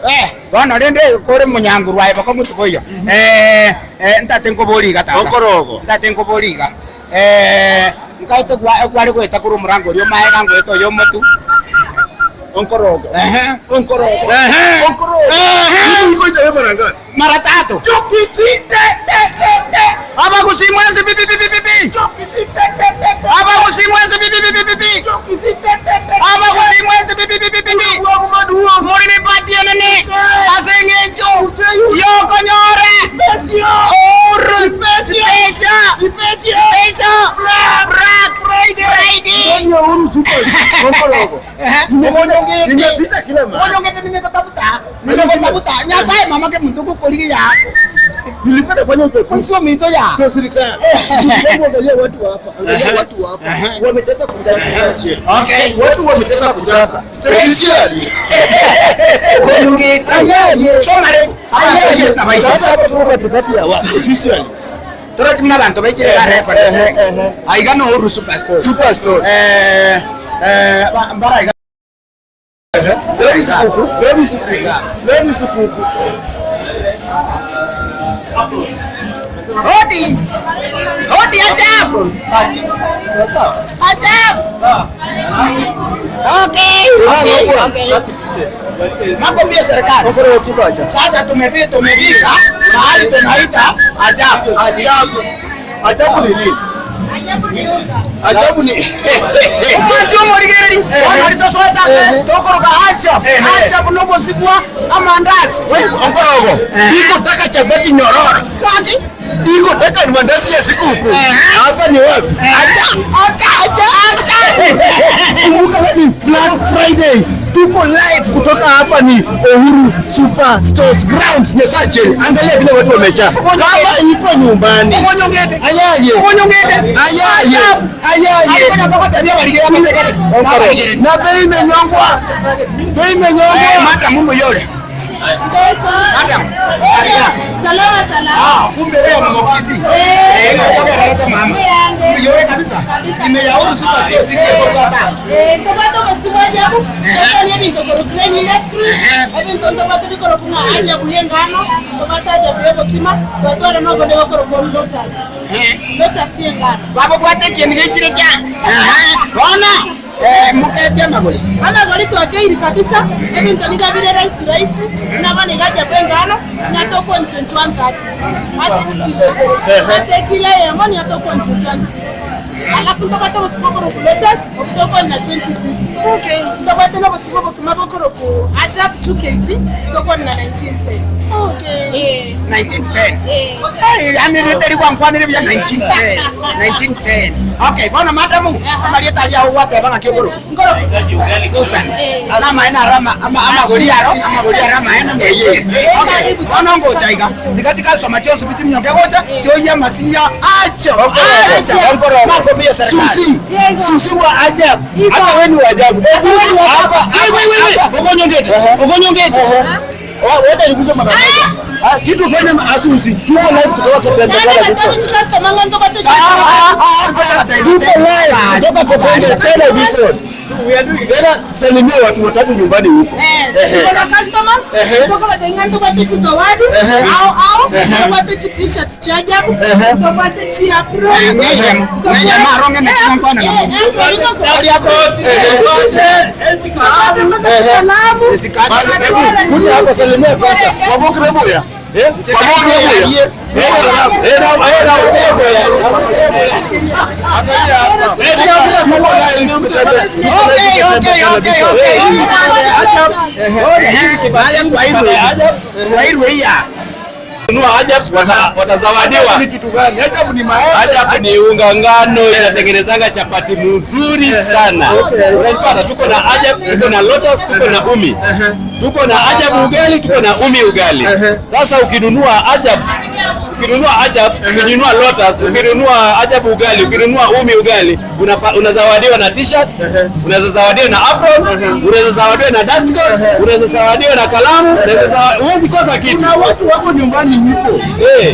Eh, bono rende kore monyanguru aye bokong'u tiboiyo. Eh, eh, ntate nkobori iga tata. Okorogo. Ntate nkobori iga. Eh, nkaete gwa gware goeta korwa omorango oria omaega ngoeta oyo omotu. Onkorogo. Ehe. Onkorogo. Ehe. Onkorogo. Ehe. Iko icha maranga. Mara tatu. Abagusi mwenzi pi pi pi pi pi pi. Abagusi mwenzi pi pi pi pi pi pi. Abagusi mwenzi pi pi pi pi pi pi. Muri party enene. Ase eng'encho yokonyore. Uru. Special. Special. Black Friday. Onkorogo. Nimepita kila mahali. Onyongete nimekutafuta. Nimekutafuta. Nyasaye mama ke muntu gukorigia yako. Nilikuwa nafanya upekuzi. Sio mito ya. Kwa serikali. Hebu angalia watu hapa. Angalia watu hapa. Wametesa kujaza. Okay. Watu wametesa kujaza. Serikali. Soma rero. Sasa hapa tuko katikati ya watu. Officially. Torochi muna bantu baichire ba reference. Aiga no Uhuru Superstores. Superstores. Eh eh mbara iga. Leo ni sikukuu. Leo ni sikukuu. Leo ni sikukuu. Hodi. Hodi ajabu. Ajabu. Okay, okay, okay. Makombi ya serikali. Okoro kibaja. Sasa tumefika tumefika mahali tunaita ajabu. Ajabu. Ajabu ni nini? Ajabu ni Omwanchi omorigereri bono ritosoete ase tokoroka ajabu. Ajabu nobosibwa amandazi. Wewe Onkorogo. Iko taka chapati nyororo. Kaki? Iko taka ni mandazi ya sikukuu. Hapa ni wapi? Ajabu. Ajabu. Ajabu. Kumbuka ni Black Friday. Tuko live kutoka hapa ni Uhuru Super Stores Grounds Nyasache. Angalia vile watu wamejaa. Kama iko nyumbani. Ayaye. Ayaye. Ayaye. Na bei imenyongwa. Bei imenyongwa. Madam mumuyore. Madam. Salama salama. Ah, kumbe wewe mama Kisii. Eh. Eh, kutoka mama. Muyore kabisa. Kabisa. Imeyauru Super Stores ike kwa hapa. Eh, tobwate obusibu ajabu tokoni ebinto korwa Crane Industries ebinto ntobwate bikorokwa ng'a ajabu ya engano ntobwate ajabu ya obokima twatwara na obonde bokorokwa Lotus Lotus ya engano Babobwate ekieni gechire cha. Bono eh mukete amagori. Amagori twakeire kabisa ebinto niga bire rahisi rahisi buna bono iga ajabu ya engano niga tokoni 2130 ase chikilo igoro ase ekilo eyemo niga tokoni 2160 Alafu ntobwate obosie bokorokwa Lotus obwo tokoni na 2050 okay. Ntobwate na obosie bw'obokima bokorokwa Ajab 2 kg tokoni na 1910 okay. Eh. 1910. Eh. Hey, yani riteri gwankwanire buya 1910. 1910. Okay, bono madam, amarieta aria ogwateba ng'aki okoro. Ngoro Susan. Eh. Namaene aro ama ama amagori aro, amagori aro amaene meye. Okay, bono ngocha iga. Tiga tikasoma chionsi pi chiminyoke gocha, sioyia amasiya acho. Acho. Makobi ya serikali. Susi. Susi wa ajabu. Hata wewe ni wa ajabu. Hebu hapa. Wewe wewe. Ukonyongete. Ukonyongete. Wote nikuze mara moja. Ah, Kitu fanya asusi. Tuko live kutoka Kitembele Nane Television. batobi chikastoma ng'a ntobwate Tuko live kutoka Kitembele Television. Tena salimia watu watatu nyumbani huko. Eh, tuko na customers, tuko na ntobwate chizawadi au au ntobwate chi t-shirt cha ajabu ntobwate chi apron Kuja hapa salimia kwanza. Wabuki rebuya. Eh? Wabuki rebuya. Okay, okay, okay, okay. Haya kwairwe. Kwairwe iya. Nunua Ajab watazawadiwa. Ni kitu gani? Ajabu ni maembe. Ajab ni unga ngano inatengenezanga chapati mzuri sana. Unanipata? Tuko na Ajab, tuko na Lotus, tuko na Umi. Tuko na Ajab ugali, tuko na Umi ugali. Sasa ukinunua Ajab ukinunua Ajab, ukinunua Lotus, ukinunua Ajab ugali, ukinunua Umi ugali, unapa, unazawadiwa na t-shirt, unaweza zawadiwa na apron, unaweza zawadiwa na dust coat, unaweza zawadiwa na kalamu, unaweza zawadiwa, huwezi kosa kitu. Kuna watu wako nyumbani huko.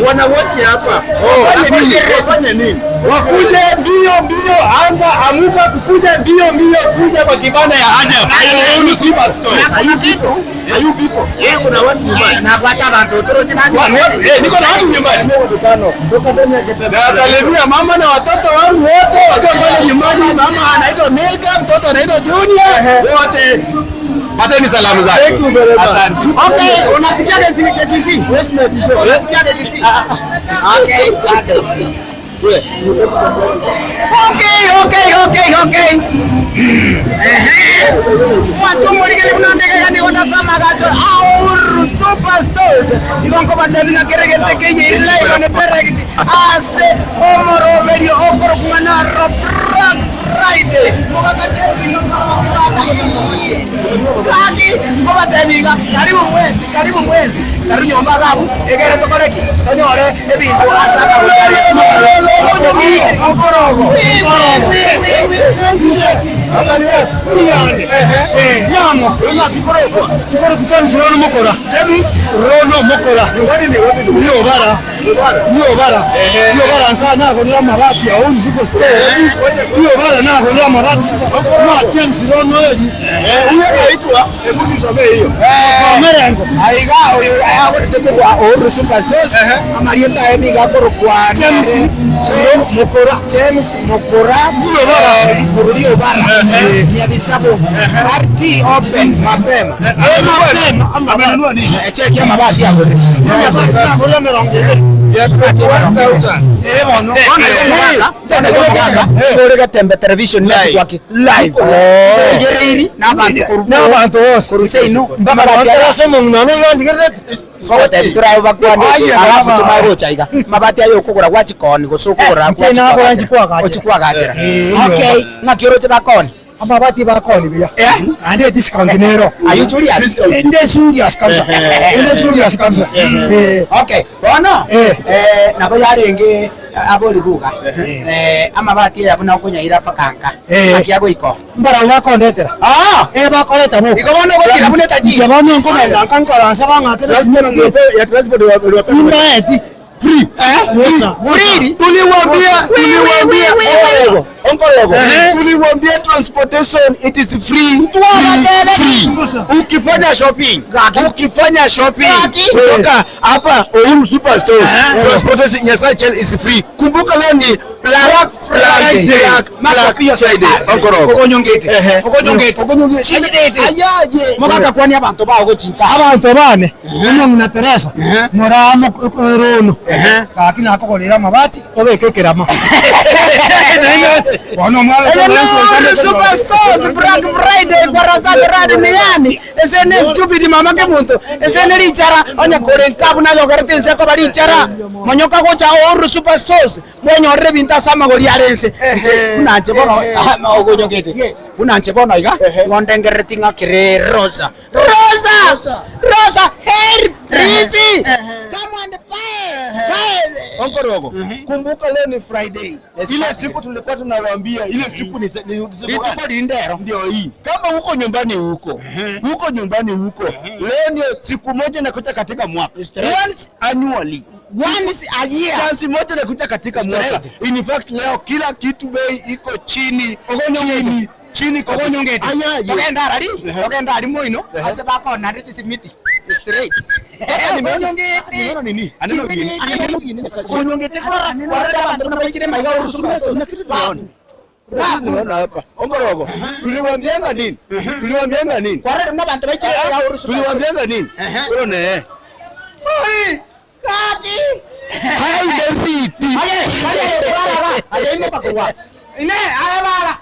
Wanawote hapa. Wafanye nini? Wafanye nini? Wakuje mbio mbio, anza amuka kukuja mbio mbio, kuja kwa kibanda ya Ajab. Uhuru Super Store. Kuna kitu. Are you people? Eh, kuna watu nyumbani. Na kwata bantu toro chinani. Eh, niko na watu nyumbani. Kutoka ndani ya Kitembele. Nawasalimia mama na watoto wangu wote wakiwa pale nyumbani. Mama anaitwa Milka, mtoto anaitwa Junior. Wote pateni salamu zake. Thank you very much. Asante. Okay, unasikia kesi kesi? Unasikia kesi? Okay. Okay, okay, okay, okay. Ehe. Watu murigeli kunandeka ni wanasema gacho our super stars. Igonko badabina keregete kenye ile ne pereg ase omoro medio okoro kumana ro Black Friday. Kaki ngobatebiga karibu mwezi karibu mwezi karibu nyomba gabu egere tokoreki tonyore ebintu asaka James Rono Mokora. James Rono Mokora. Ndio bara. Ndio bara. Ndio bara nsa na ko mabati ya Uhuru Super Store. Ndio bara na ko mabati. Na James Rono eli. Huyo anaitwa hebu nisomee hiyo. Merengo. Aiga oyo agorete kwa Uhuru Super Stores amarieta emiga korokwa James James Mokora James Mokora Ndio bara. Kurudio bara Nyabisabo RT open mapema Amenunua nini? Cheki ya mabati yako Ya 21,000. Eh bono ore gatembe television network live igereri n'abantu N'abantu bose. kuruseino Mpaka baterasoma ng'ano ng'andigerete. Kogotebi turabe bakwane Aye, alafu baba. tumagocha iga mabati ayo okogora gwachikoni gose okogora Eh, nche nagora nchikwagachera. ochikwagachera Eh, okay ng'aki oroche bakoni. Amabati bakoni buya naende ediscount nero. Are you serious? Ende serious kabisa. Ende serious kabisa. Okay, bono nabo yarenge abori guga amabati aya buna okonyaira mpaka nka akia goika. Mbarabwo bakondetera. Eh bakoreta bo. Igo bono ogokira buna etachi. Inche bono nkogenda nka nkoransa bang'akere Ya transport Nimbaeti. Free. Free. Tuliwaambia, tuliwaambia Onkorogo, Onkorogo. Tuliwaambia transportation it is free, free, free. Ukifanya shopping, ukifanya shopping kutoka hapa Uhuru Superstores, transportation Nyasaye is free. Kumbuka leo ni Black Friday, Black Black Friday. Onkorogo. Okonyongete. Ehe. Okonyongete. Okonyongete. Chidete. Ayaye. Mogaka kwani abanto bao gochika. Abanto bane omong'ina Teresa moramo rono gaki nakogorera amabati obeke ekerama. Bono omwana Eye no Superstores Black Friday kwa Razak Rad ni yani ese ne stupid mama ke muntu ese ne richara onye kore nkabu na yogerete ense koba richara monyoka gocha Uhuru Superstores mwenyorere ebinto ase amagori are ense Nche, buna nche bono ogonyogete buna nche bono iga igo ndengerereti ng'a kere Rosa Rosa Rosa help please come and buy buy Onkorogo. Kumbuka leo ni Friday. Ile siku tulikuwa tunawaambia ile siku ni ni siku Rituko rindero. Ndio hii. Kama uko nyumbani huko, uko nyumbani huko, leo ndio siku moja inakuja katika mwaka. Once annually. Once a year. Chance moja inakuja katika mwaka. In fact leo kila kitu bei iko chini, chini, chini kabisa. Okonyongete. Aya, ye. Togenda arari, togenda ari moino, ase bakonare chisimiti. Straight. Nimeona nini? Aneno gini. Aneno gini. Okonyongete kwa kwarora abanto buna baichire maiga Uhuru Superstores. Kitu tunaona. Tunaona hapa. Ongorogo. Tuliwaambianga nini? Tuliwaambianga nini? Kwarora buna abanto baichire maiga Uhuru Superstores. Tuliwaambianga nini? Tuone eh. Oi! Kaki! High density. Aye, aye, baba. Aye, ime pakuwa. Ine, aye baba.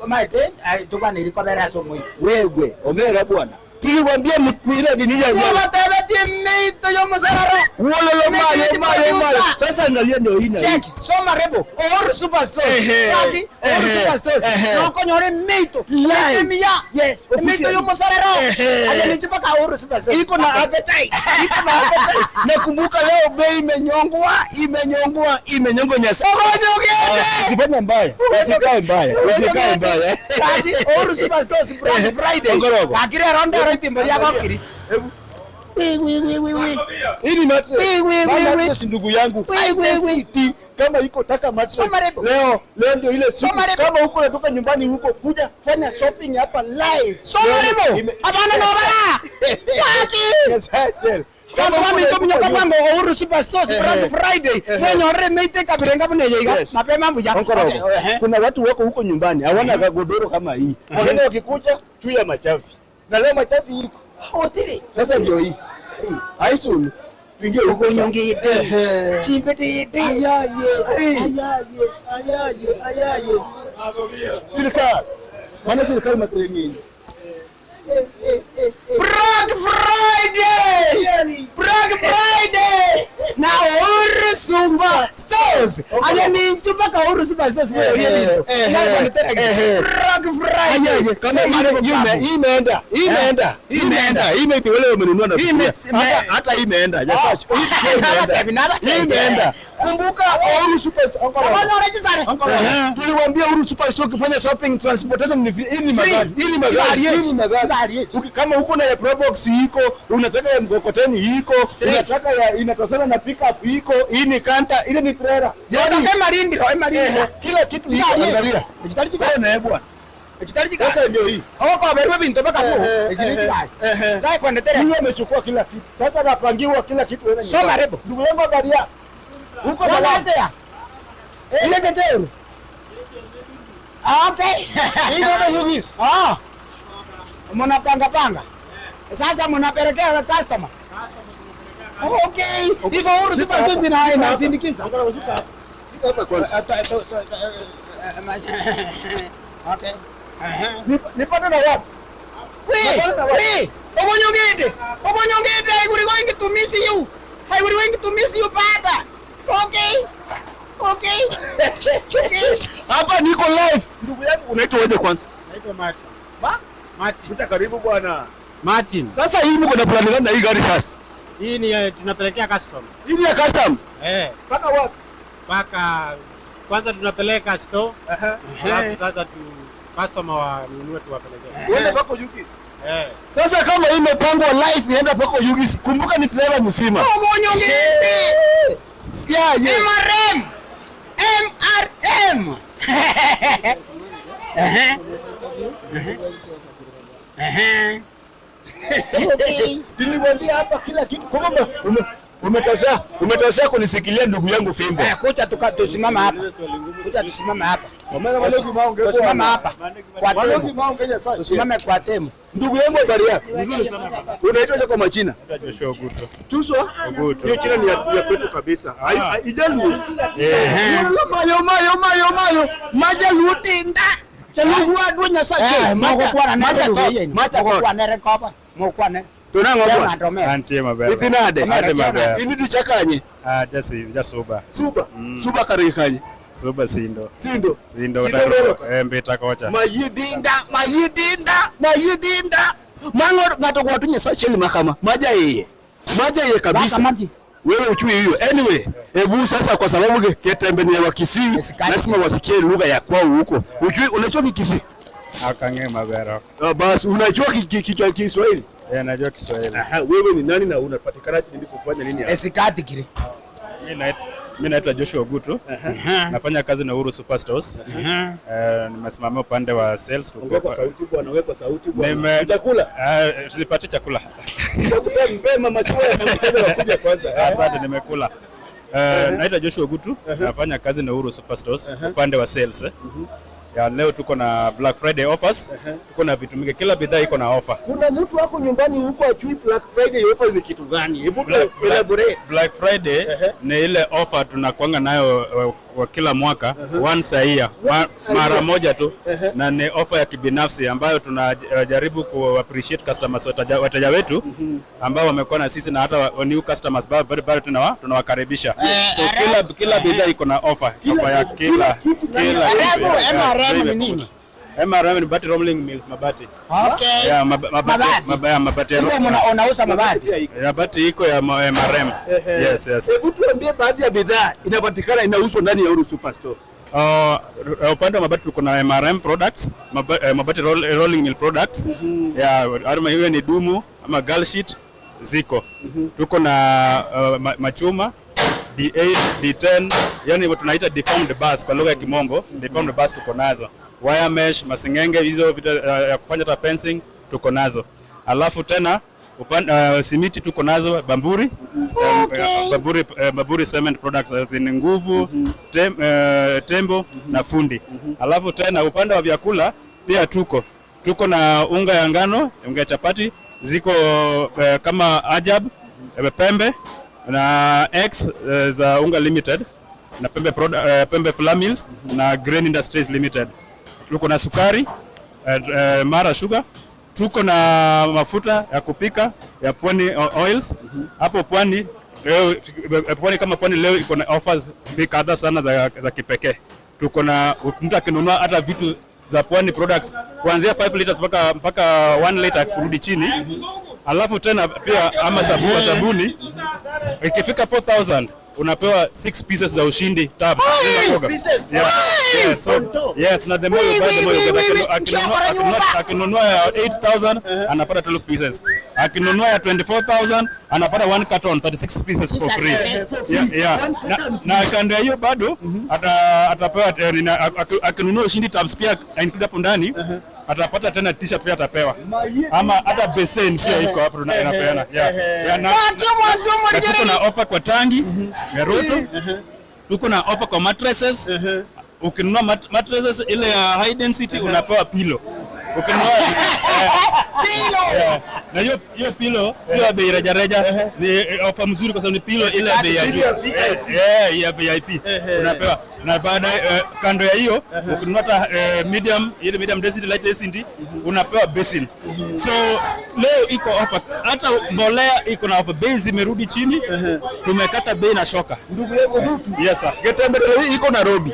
Maite, aye tukwaniri kobera ase omoino. Wewe, omera bwana. Tuliwaambia ile nini ya Tubatebetie meito y'omosororo. Wololo mayo mayo mayo. Sasa angalia ndio hii na hii. Check, soma rebo. Uhuru Superstores. Ehe, Kati, Uhuru ehe, Superstores. ehe. Nokonyora emeito. Live. Emiya. Yes, Emeito officially. y'omosororo. Ehe. Aye nichipaka Uhuru Superstores. Iko na appetite. Iko na appetite. Nakumbuka leo bei imenyongwa, imenyongwa, imenyongwa nyasa. Usifanye mbaya. Usikae mbaya. Usikae mbaya. Kati, Uhuru Superstores Black Friday. Ongorogo. Kakire rondo ritimbo riagokiri. Hii ni mattress. Wi, wi, wi, Mattress ndugu yangu. Wi, wi, wi. Iti, Kama iko taka mattress. Soma rebo. Leo leo ndio ile siku. Soma rebo. Kama huko unatoka nyumbani huko kuja fanya shopping hapa live. Soma Leo rebo. ime- Abana nobara. Kaki. Yes, Angel. Kama Kama huko mami unatoka tominya nyumbani- kabango Uhuru Superstores Black Friday. Mwenyorere meite kabirenga buna yeiga. Yes. Mapema mbuya. Onkorogo. Okay, ehe. Kuna watu wako huko nyumbani hawana kagodoro kama hii. Wengine wakikuja juu ya machafi. Na leo machafi iko. Otiri. Sasa ndio hii. Hii. Aisun. Tuingie huko sasa. Okonyongete. Ehe. Chimbetete. Ayaye, ayaye, ayaye, ayaye. Serikali. Maana serikali matreni. Black Friday! Black Friday! Na Uhuru Superstores. Aye ninchu paka Uhuru Superstores Eh, mwe eh, eh. Black Friday. Kama ime imeenda, imeenda, imeenda, imeenda wale wamenunua na Ime- sufuria. Hata hata imeenda. Yes, imeenda. Imeenda. Kumbuka Uhuru Superstore. Samahani, unajisare. Tuliwaambia Uhuru Superstore ukifanya shopping transportation ni free. Hii ni magari. Hii ni magari. Hii ni magari. Kama uko na ya Probox iko, unataka ya mkokoteni iko, unataka ya inatosana na pickup iko, hii ni kanta, ile ni trailer. Yaani emarindiro, emarindiro. Kila kitu iko, angalia. Ekitari chikari. Bwana bwana. Ekitari chikari. Sasa ndio hii. Okoberwa bintu mpaka ku. Ekitari chikari. Life on the terrace. Huyu amechukua kila kitu. Sasa anapangiwa kila kitu wewe. Soma rebo. Ndugu yangu angalia. Uko salama. Ile keteru. Okay. Hii ndio hivi. Ah. Mnapanga panga. Sasa mnapelekea customer. Okay. Hivyo Uhuru Superstores ina inasindikiza. Hapa kwanza. Okay. Nipate na wapi? We, we, Obonyongete. Obonyongete, I will going to miss you. I will going to miss you, Papa. Okay. Okay. Okay. Hapa niko live. Ndugu yangu unaitwa weje kwanza? Naitwa Martin. Ma? Martin. Kuja karibu bwana. Martin. Sasa hii mko na plan gani na hii gari sasa? Hii ni ya tunapelekea customer. Hii ni ya custom. Eh. Mpaka wapi? Mpaka kwanza tunapeleka store. Alafu sasa tu customer wanunue tuwapelekee. Uende mpaka Oyugis. Eh. Sasa kama hii imepangwa live inaenda mpaka Oyugis, kumbuka ni driver mzima. Yeah, yeah. MRM. MRM. Ehe. Ehe. Nilikwambia hapa kila kitu. Kumbe ume- umetosea, umetosea kunisikilia ndugu yangu fimbo. Eh, kuja tuka tusimama hapa. Kuja tusimame hapa. Tusimame hapa. Kwa temu. Tusimame kwa temu. Ndugu yangu habari yako? Unaitwa kwa majina? Joshua Oguto. Chuswa? Oguto. Hiyo jina ni ya ya kwetu kabisa. Ai- Ah. ai- Ijaluo. Eh. Mayo mayo mayo mayo. Majaluo tinda. Jaluo adwa Nyasache. Eh, mokokwana nere Maja luo tot. yeni. Maja tot. Mokokwana nere koba. Mokokwana. Tonang'o bwana? Antie maber. Idhi nade? Adhi maber. In idhi chakanye? Ah, jasi, jasuba. Suba. Suba kar kanye? Suba sindo. Sindo. Sindo Sindo kata- mbele eh, Mbita kocha. Mayidinda, mayidinda, mayidinda. Mang'o ng'ato gwatu Nyasache lima kama. Maja iye. Maja iye kabisa. Wewe uchui hiyo. Anyway, hebu sasa kwa sababu ke- Ketembe ni ya Wakisii, lazima wasikie lugha ya kwao huko. Uchui unajua Kikisii? Akang'e maber. Ah, basi unajua ki- ki- kichwa Kiswahili? Eh, najua Kiswahili. Aha, wewe ni nani na unapatikana nini kufanya nini hapa? Esikati kile. Mimi naitwa Joshua Ogutu. Nafanya kazi na Uhuru Superstores. Eh, nimesimamia upande wa sales. Ongea kwa sauti bwana, ongea kwa sauti bwana. Nime- Chakula? Eh, tulipata chakula. Nitakupea mpe mama shua ya wakuja kwanza. Asante, nimekula. Eh, naitwa Joshua Ogutu, nafanya kazi na Uhuru Superstores upande wa sales. eh. Ya, leo tuko na Black Friday offers. Tuko na vitu mingi, kila bidhaa iko na offer. Kuna mtu wako nyumbani huko ajui Black Friday offer ni kitu gani? Hebu Black, Black, elaborate. Black Friday ni ile offer tunakuanga nayo eh, kwa kila mwaka once a year ma, mara moja tu na ni offer ya kibinafsi ambayo tunajaribu ku appreciate customers wateja, wateja wetu ambao wamekuwa na sisi na hata wa- new customers bado bado bado tunawa, tunawakaribisha. So kila kila bidhaa iko na offer offer ya kila kila kitu. Alafu, Yeah, MRM bei ni imepunguzwa. MRM ni Mabati Rolling Mills mabati. Okay. Yeah, mab mabati, Mabati. mab yeah, mabati ya Hivyo mna- unauza mabati? Mabati iko ya ma- MRM. Yes, yes. Hebu tuambie baadhi ya bidhaa inapatikana inauzwa ndani ya Uhuru Superstore. Uh, upande wa mabati tuko na MRM products, maba, eh, mabati roll, eh, rolling mill products. Yeah, ama iwe ni dumu ama girl sheet ziko. Tuko na uh, ma, machuma D8, D10, yani tunaita deformed bars kwa lugha ya Kimombo, deformed bars tuko nazo. Wire mesh, masingenge hizo vitu uh, ya kufanya hata fencing tuko nazo. Alafu tena upande uh, simiti tuko nazo Bamburi. Okay. Bamburi, eh, Bamburi cement products as in nguvu tem, eh, tembo na fundi. Alafu tena upande wa vyakula pia tuko tuko na unga ya ngano, unga ya chapati ziko eh, kama Ajab, eh, Pembe na X eh, za Unga Limited na Pembe, Produ- eh, Pembe Flour Mills na Grain Industries Limited. Tuko na sukari eh, eh, Mara Sugar tuko na mafuta ya kupika ya Pwani Oils hapo Pwani leo, eh, Pwani kama Pwani leo iko na offers kadhaa sana za, za kipekee. Tuko na mtu akinunua hata vitu za Pwani products kuanzia 5 liters mpaka mpaka 1 liter kurudi chini, alafu tena pia ama sabu, sabuni ikifika 4000 unapewa 6 pieces za ushindi tabs. Six Za pieces? Yeah. Hey! Yes, so, yes, na the more you buy the more you get. Akinunua- akinunua- Akinunua ya 8000 anapata 12 pieces. Akinunua ya 24000 anapata one carton 36 pieces for free. Yeah, yeah. Na, na kando ya hiyo bado ata, atapewa eh, nina- ak- akinunua ushindi tabs pia include hapo ndani atapata tena t-shirt pia atapewa ama hata beseni pia iko hapo tuna- inapeana. Yeah. Yeah, na, na tuko na offer kwa tangi ya Roto tuko na offer kwa mattresses. Ukinunua mat mattresses ile ya high density unapewa pillow. Ukinunua eh, na hiyo hiyo pillow sio ya bei rejareja, ni eh, offer mzuri kwa sababu ni pillow ile ya bei ya juu. Ile ya VIP. Eh, ya VIP unapewa na baada eh, kando ya hiyo ukinunua hata eh, medium ile medium density light density unapewa basin. So leo iko offer, hata mbolea iko na offer, bei zimerudi chini, tumekata bei na shoka. Ndugu yangu Rutu. Yes sir. Getembe Television iko Nairobi.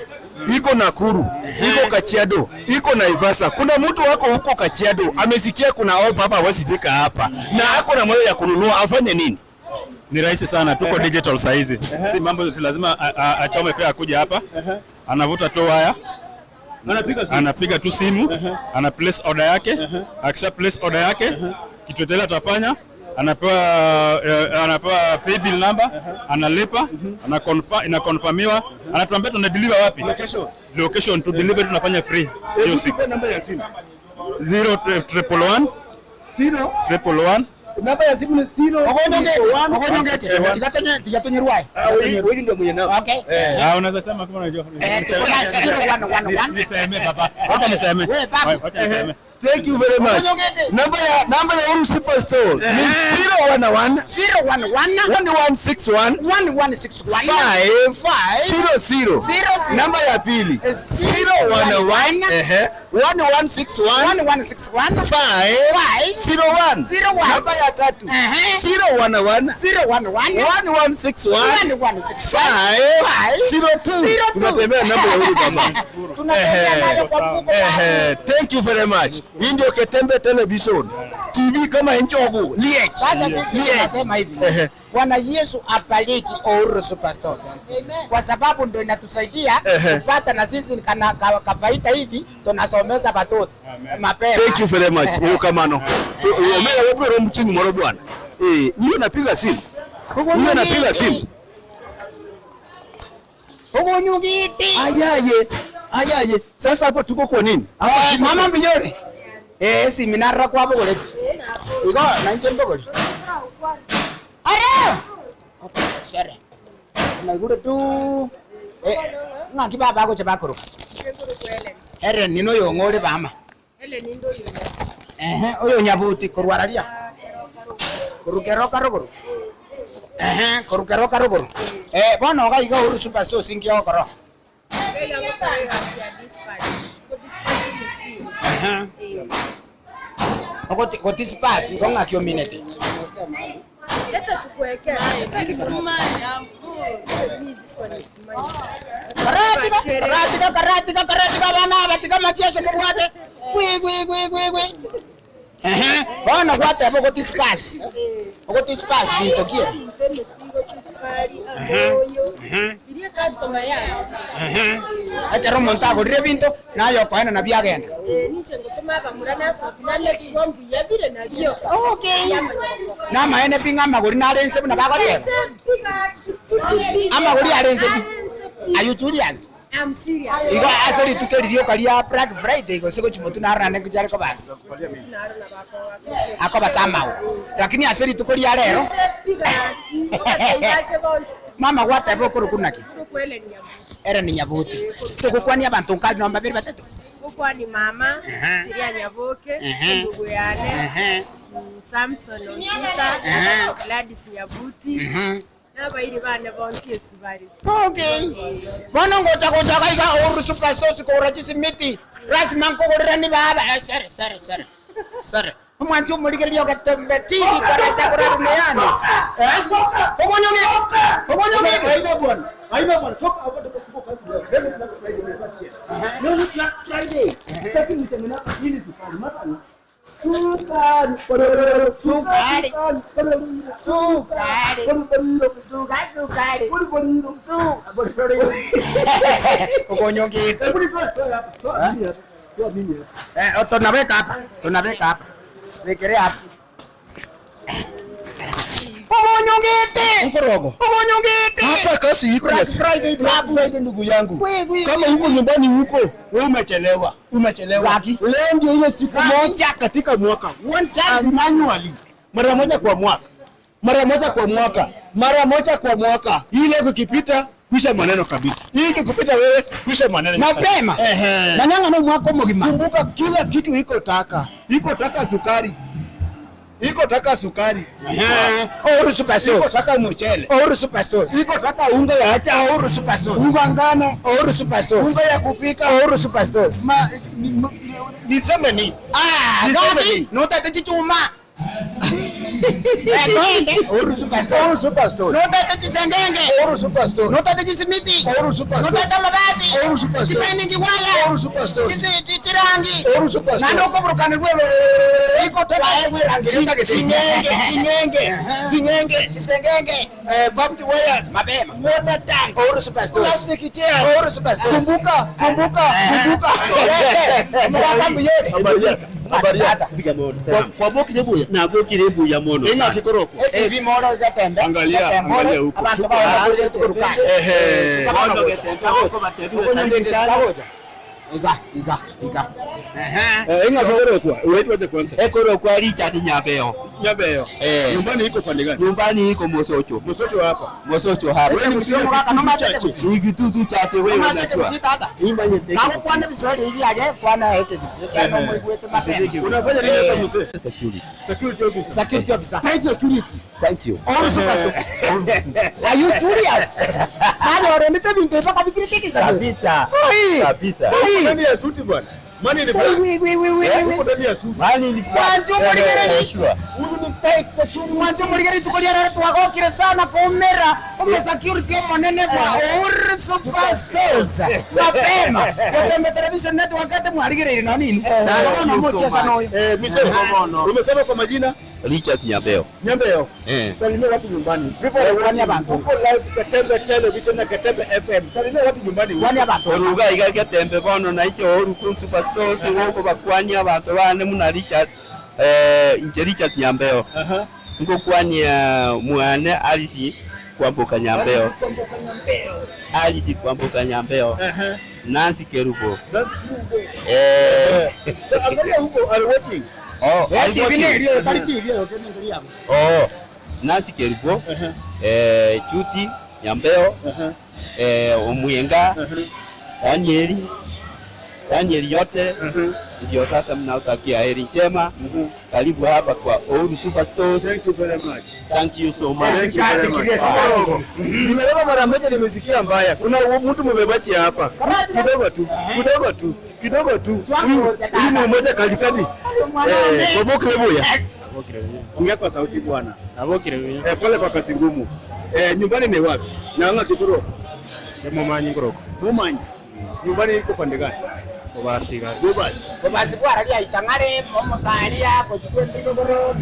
iko Nakuru, iko Kajiado, iko Naivasha. Kuna mtu wako huko Kajiado amesikia kuna ofa hapa, hawezi fika hapa na ako na moyo ya kununua, afanye nini? Ni rahisi sana, tuko digital saa hizi, si mambo, si lazima achome fare kuja hapa. Anavuta tu waya Anapiga simu. Anapiga tu simu, ana place order yake. Akisha place order yake, kitu tena atafanya anapewa paybill number, analipa, ana confirm, inaconfirmiwa, anatuambia tuna deliver wapi, Location. Location to deliver, tunafanya free hiyo siku. Namba ya simu. 0 111 0 111. Namba ya simu ni 0 Ogonyo tigatonyerwae. Wewe ndio mwenye namba. Okay. Ah, unaweza sema kama unajua. Tuko nayo, 0111. Niseme baba. Wacha niseme. Wewe, babu. Wacha niseme. Thank you very much. Namba ya Uhuru Superstore ni 011 011 1161 1161 5 00. 00. Namba ya pili 011 1161 1161 5 01. 01. Namba ya tatu 011 011 1161 1161 5 02. Tunatembea namba ya Uhuru jamaa. Tunatembea nayo kwa mfuko. Ehe, thank you very much. Hii ndio Ketembe Television. TV kama Njogu. Liech. Sasa sisi Liech. tunasema hivi. Ehe. Bwana Yesu abariki Uhuru Superstores kwa sababu ndio inatusaidia Ehe. kupata na sisi kana kafaida hivi tunasomeza watoto mapema. Thank you very much. Erokamano. Omera wabro mchingu moro bwana. Eh, mimi napiga simu. Mimi napiga simu. Ugunyugiti. Ayaye. Ayaye. Sasa hapa tuko kwa nini? Hapa Eh, mama mbiyore. Eh, si minara kwa bogore. Igo na nche mbogore. Are! Sere. Na igure tu. Eh, ngaki baba goche bakoro. Ere nino yongore bama. Ehe, oyo nyabuti korwararia. Korukero karogoro. Ehe, korukero karogoro. Eh, bono ga iga uru superstore singi okoro. Ehe. Ogoti goti spas igo ng'aki ominete. Leta tukuwekee. Karatika, karatika, karatika, karatika bana batika macheso mubwate. Gwi gwi gwi gwi gwi. Ehe, bono gwateba ogoti spas. Ogoti spas binto kie. Irie customer yangu. Ekero omonto agorire ebinto naye okoena nabio agenda. Ninche ngotuma abamura nasoki na make sure mbuya bire nabio. Okay. Namaene pi ng'a amagori nare ense buna bagoteba. Amagori are ense pi. Are you serious? I'm serious. Igo ase rituko riria okaria Black Friday gose gochimotu narorane nkochare kobansa. Akobasa amao. Lakini ase rituko ria rero mama gwateba okoroku naki ere ni Nyabuti. Togokwania abanto nkari nomba babere batato. Gukwani mama Siria Nyaboke ndugu yane Samson Ontuta Gladys Nyabuti n'abairi bane bonsi esi bari. Okay. Bono ngocha gocha gaiga Uhuru Superstores kogora chisimiti. Lazima nkogorera ni baba. Eh, sere sere sere. Sere. Omwanchi omorigereria ogetembe TV koresa korarumeyane. Eh? Ogonyonge. Ogonyonge. Haina bwana. Haina bwana. Toka hapa tuko tuko kazi leo. Leo ni Black Friday ni saa kienda. Leo ni Black Friday. Sitaki mtengeneza nini sukari matana. Sukari. Sukari. Sukari. Sukari. Sukari. Sukari. Ogonyonge. Hebu nitoe toa hapa. Toa mimi hapa. Toa mimi hapa. Eh, tunaweka hapa. Tunaweka hapa. Wekelea hapa. Ogonyongete. Mkorogo. Ogonyongete. Hapa kazi iko Black Friday, Black Friday ndugu yangu. Gwi, gwi, Kama huko nyumbani huko wewe umechelewa. Umechelewa. Leo ndio ile siku moja katika mwaka. Once annually. Mara moja kwa mwaka. Mara moja kwa mwaka. Mara moja kwa mwaka. Ile ikipita kwisha maneno kabisa. Hii ikikupita wewe kwisha maneno. Mapema. Ehe. Manyanga no mwaka mugima. Kumbuka kila kitu iko taka. Iko taka sukari. Iko taka sukari. Uhuru Superstores. Iko taka mchele. Uhuru Superstores. Iko taka unga ya acha. Uhuru Superstores. Unga ngano. Uhuru Superstores. Unga ya kupika. Uhuru Superstores. Ma, ni- ni- niseme nini? Ah, Niseme gani? nini? Nutate chichuma. Toende Uhuru Superstores. Uhuru Superstores. Notete chisengenge. Uhuru Superstores. Notete chisimiti. Uhuru Superstores. Notete amabati. Uhuru Superstores. Chipeningi waya. Uhuru Superstores. Chirangi. Uhuru Superstores. Naende okoburukanirwa Singenge, singenge, singenge, Chisengenge. barbed wires, Mapema. water tanks, Uhuru Superstores. plastic chairs. Uhuru Superstores. Kumbuka, kumbuka, kumbuka. Omogaka mbuyore. Habari yako, habari yako. Kwa boki ni buya. Na bokire mbuya mono. Inga kikoroko. Ebimoro gatembe. Angalia, angalia huko. Abanto bagocha tukorukana. Ehe. Bono getembe goko batebiwe karibu sana. Iga, iga, iga. Eh, inga kikoroko. Wewe kwanza. Ekoro kwa Richard Nyabeo. Nyabeo. Eh. Nyumbani iko pande gani? Nyumbani iko Mosocho. Mosocho hapa. Mosocho hapa. Wewe ni Msiomo kaka no matete gusi. Ni kitutu chache wewe Matete unajua. gusi tata. Imanyete. Nabo kwana biswali hivi aje kwana heke gusi. Kano mwigwete mapema. Unafanya nini sasa mzee? Security. Security officer. Security officer. Tight security. Thank you. Uhuru Superstore. Are you curious? Nanyorendete bintu mpaka bikiritikisa. Kabisa. Oi. Kabisa. Oi. Ndani ya suti bwana. Mani ni Oi, wi, wi, wi, wi, wi. Uko ndani ya suti. Mani ni kwa. Mwancho murigereri. Sure. Huyu ni tight security. Mwancho murigereri tukoliara twagokire sana kumera. Omo security omonene bwa Uhuru Superstores. Mapema. Getembe Television Network ate mwarigereire na nini? Bono mochesa noyo. Eh, mzee. Umesema kwa majina? Richard Nyabeo. Nyambeo. Eh. Salimia watu nyumbani. People are watching. abantu. Uko live Katembe Television na Katembe FM. Salimia watu nyumbani. Kwani abantu. Oruga iga getembe bono naiche Uhuru ku Superstores ngoko bakwania abanto bane muna Richard inche Richard Nyambeo. Aha. Ngokwania mwane Alice Kwamboka Nyambeo. Alice Kwamboka Nyambeo. Aha. Nancy Kerubo. That's huko. Eh. So angalia huko are watching. Oh, are you watching? Oh, Nancy Kerubo. Judy Nyambeo. Omwenga. Danieli. Danieli yote. Ndio sasa mnaotakia heri njema. Karibu hapa kwa Uhuru Superstores. Thank you very much. Thank you so much. Thank you very much. Nimebeba mara moja nimesikia mbaya. Kuna mtu mbebachi hapa. Kidogo tu. Kidogo tu. Kidogo tu. Huyu huyu ni mmoja kalikadi. Eh, kwa boki wewe. Ongea kwa sauti bwana. Eh, pole kwa kasi ngumu. Eh, nyumbani ni wapi? Naanga Kituro. Mumanyi ngoroko. Mumanyi. Nyumbani iko pande gani? Obasiga. Bobas. Bobasi bwararia itang'are omosaria kochikwendrigogoro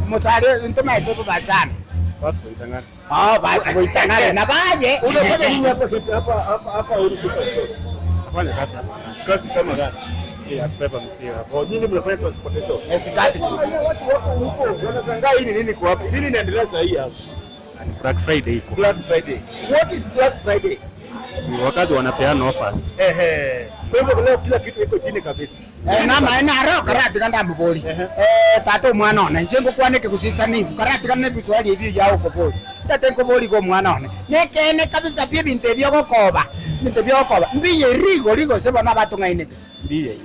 omosaria ntomaete bobasana. Basi kuitangana. Oh, basi goitang'are nabaye. Unafanya nini hapa hapa hapa hapa Uhuru Superstores? Nafanya kazi hapa. Kazi kama gani? Ya kubeba mizigo hapa. Oh, nyinyi mnafanya transportation. Esikati. Watu wako huko wanashangaa hii ni nini kwa wapi? Nini inaendelea sasa hii hapa? Black Friday iko. Black Friday. What is Black Friday? Ni wakati wanapeana offers. Ehe. Kwa hivyo leo kila kitu iko chini kabisa. Nama naro karatiga ndamubori tata omwana one inche ngokwaneke gusisana ibu karatiga na ebiswali ebio ya okobori tate nkobori go omwana one nekene kabisa pi ebinto ebio ogokoba ebinto ebio ogokoba mbiye rigori gose bono abatong'ainete Mbiye.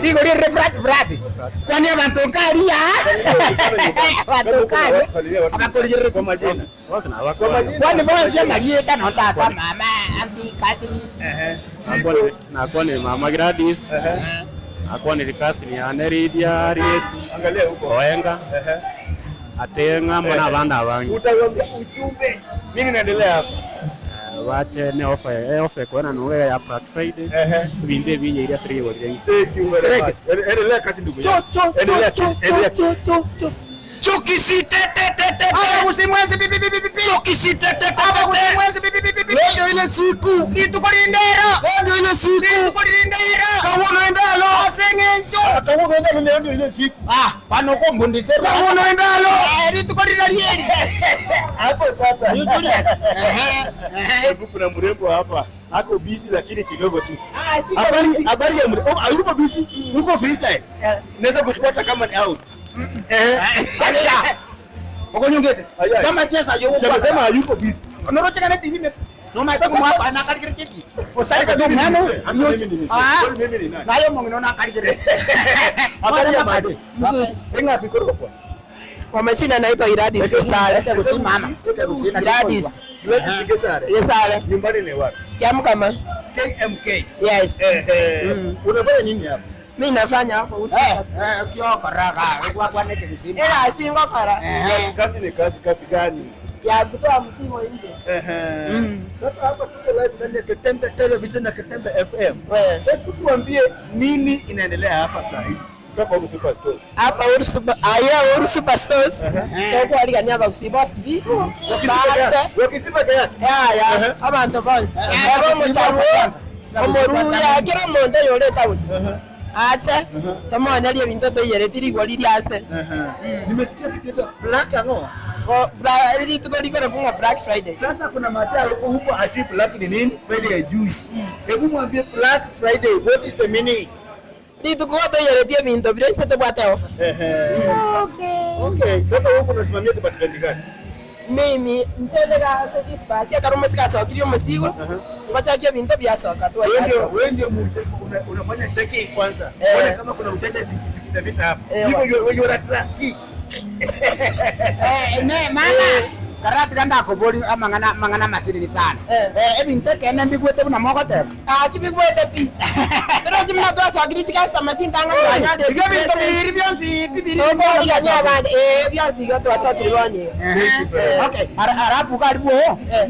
Rigori rire frat frat kwani abanto nkaria abanto nkaria abakorigerere kwa majina Basi na wako. kwani bonsi amarieta no tata mama anti cousin Nakuwa ni mama Gladys. Nakuwa ni cousin ya Neridia Rietu. Angalia huko. Oenga. Atenga mwana abana abangi. Utawaambia ujumbe. Nini inaendelea hapa? Wache ne offer offer kwena nuwe ya Black Friday. Ebintu ebinye iria siri igorire. Thank you very much. Endelea kazi ndugu. Cho cho Endelea, cho cho endelea. cho cho cho. Chukisitetetete. Abagusimwezi bi bi bi bi bi. Chukisitetetete. Abagusimwezi bi bi bi bi bi. Leo ndio ile siku. Rituko rindero. Leo ndio ile siku. Rituko rindero. Kawuono endalo. Aseng'encho. Kawuono endalo leo ndio ile siku. Ah, pano kombundise. Kawuono endalo. Rituko rira rieri. Hapo sasa. You Julius. Hebu kuna mrembo hapa. Ako busy lakini kidogo tu. Ah, siko Habari busy. habari ya mrembo. Oh, yuko busy. Uko freestyle. Naweza kuchukua hata kama ni out. Eh. Aya. Okonyongete. Aya. Kama chesa yo. Sema sema hayuko busy. Onorochekane TV me. No ma kuma pa na karikire kiti. Osarika tu Mimi ni mwana. mzee. Hata mimi ni mzee. Ah. Kwani mimi ni nani? Nayo mongino na karikire. Habari ya made. Mzuri. Inga kikorokwa. Kwa majina naitwa Gladys Gesare. Gladys. Gladys Gesare. Gesare. Nyumbani ni wapi? Kiamkama. KMK. Yes. Ehe. Unafanya nini hapa? Mimi nafanya hapo Uhuru Superstores. Egasi ngokora. Kazi ni kazi, kazi gani? Ya kutoa mzigo nje. Ehe. Sasa hapa tuko live ndani ya Ketembe Television na Ketembe FM. Hebu tuambie nini inaendelea hapa sasa hivi? Kutoka Uhuru Superstores. Hapa Uhuru Super, aya Uhuru Superstores. Tokwarigania abagusii bonsi pi. Bache. Wakisiba kayati. Ya ya, abanto bonsi. Ebe omocharuo, omoruya, kera omonto oyore etown. Ache, tomonyerie ebinto toiyereti rigori riria ase. Nimesikia kitu inaitwa black ango. Rituko rikoro ng'a Black Friday. Sasa kuna mataa huko huko ajui black ni nini, Friday ajui. Hebu mwambie Black Friday, what is the meaning? Rituko toiyereti ebinto biria inse tobwate offer. Okay. Okay. Sasa wewe unasimamia department gani? Mimi nchendega ase dispatch ekero omosike asokirie omosigo, ngochakia ebinto biasoka Wewe ndio twacha. wewe ndio mche- una- unafanya checking kwanza. Eh. Uone kama kuna mteja sikitapita hapa. Eh, Hivyo wa- you you are a trustee. Ne mama karati ndakobori amang'ana mang'ana masinini sana ebinto ekene mbigwete buna mogoteba Kibigwete pi. Torochi muna twasokirie chicustomer chintang'ani twanyarire Ibyo binto biri byonsi pi biri Tokwarigania abande eh byonsi igo twasokirie bono iga. Okay, arafu karibu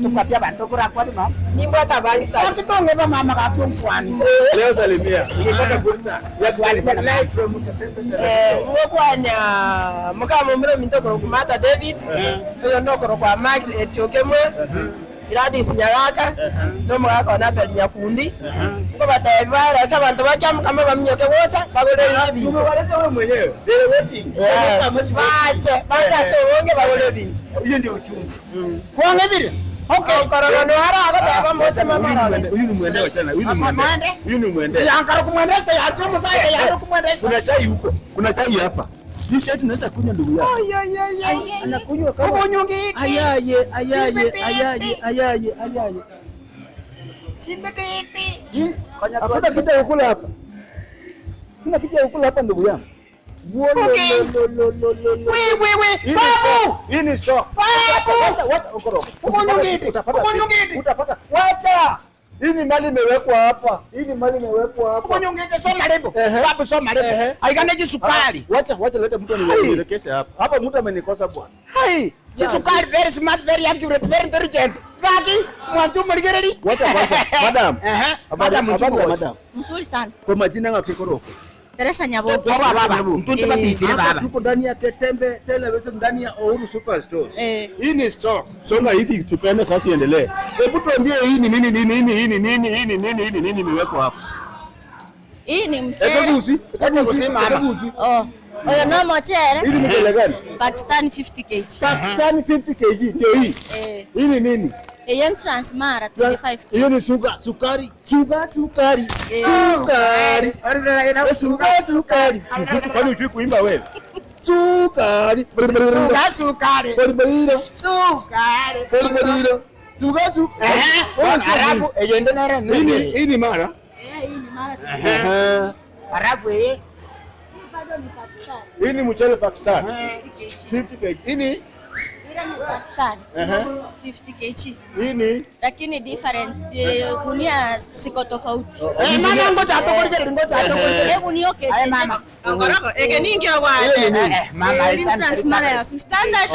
tupatie abantu kurakwa lino Nimbwate abangi sana. Titonge ba mama gakiomkwani. Leo salimia. Umepata fursa ya kusalimia live from Ketembe Television. Ngokwania mukamumira ominto okorokwa Martha David oyo nokorokwa Margaret Okemwe Gladys Nyagaka nomogaka one Abel Nyakundi nkobatebia barese abanto bakiamukama baminyoke gocha bagore ebinto. Umewaleta wewe mwenyewe. They were waiting. Yes. Bache, bache ase obonge bagore ebinto. Hiyo ndio uchungu. Kwonga ebire. Okay. Okorora noara agoteba moche mama arore. Huyu ni mwende wachana. Huyu ni mwende. Huyu ni mwende. Yankara kumwendesta yacho musaita yaro kumwendesta. Kuna chai huko. Kuna chai hapa. Hii chai tunaweza kunywa ndugu yako. Anakunywa kama ayaye ayaye ayaye ayaye ayaye. Hii- Hakuna kitu ya kukula hapa. Kuna kitu ya kukula hapa ndugu yangu. Okay. Hii ni stock. Hii ni stock. Babu! Wacha ukoro. Ukunyungiti. Utapata Ukunyungiti. Utapata. Wacha. Hii ni mali imewekwa hapa. Hii ni mali imewekwa hapa. Ukunyungiti soma lebo. Babu soma lebo. Aigane jisukari. Wacha wacha leta mtu anielekeshe hapa. Hapa mtu amenikosa bwana. Hai. Chisukari very smart, very accurate, very intelligent. Gaki mwanchu murigereri. Wacha kwanza. Madam. Ehe. Habari Madam habari ya mchungu. madam. Mzuri sana. Kwa majina ngakikoro. Teresa Nyaboke. Baba baba. Mtuntu batisire Hapa baba. Tuko ndani ya Ketembe Television ndani ya Uhuru Superstores. Eh. Hii ni stock. Songa hivi tupende kazi iendelee. Hebu tuambie hii ni nini nini nini hii ni nini hii ni nini hii ni nini imewekwa hapa. Hii ni mchele. Ekagusi, ekagusi, ekagusi. Oh. Oyo no mochere. Hii ni mchele gani? Pakistan 50 kg. Pakistan 50 kg ndio hii. Eh. Hii ni nini? Eyo ni Transmara 25 kg. Hiyo ni suga, sukari, suga, sukari, sukari. Eh, Suga, sukari. Sukutu, kwani hujui kuimba wewe? Sukari. Suga sukari. Sukari. Sukari. Suga, sukari. Ehe. Alafu eyende nere Hii ni hii ni mara. Eh, hii ni mara. Ehe. Alafu hii Bado ni Pakistan. Hii ni mchele Pakistan. 50 kg. Hii ni Ile ni Pakistan. Ehe. 50 kg. Hii ni Lakini different eh, gunia siko tofauti. Eh, mama ngoja atokorigere ngoja atokorigere. Eh, gunia kg. Aye, mama. Ongoroko, eke ningi obwate. Eh, mama Eh, isani Transmara ya 50 standard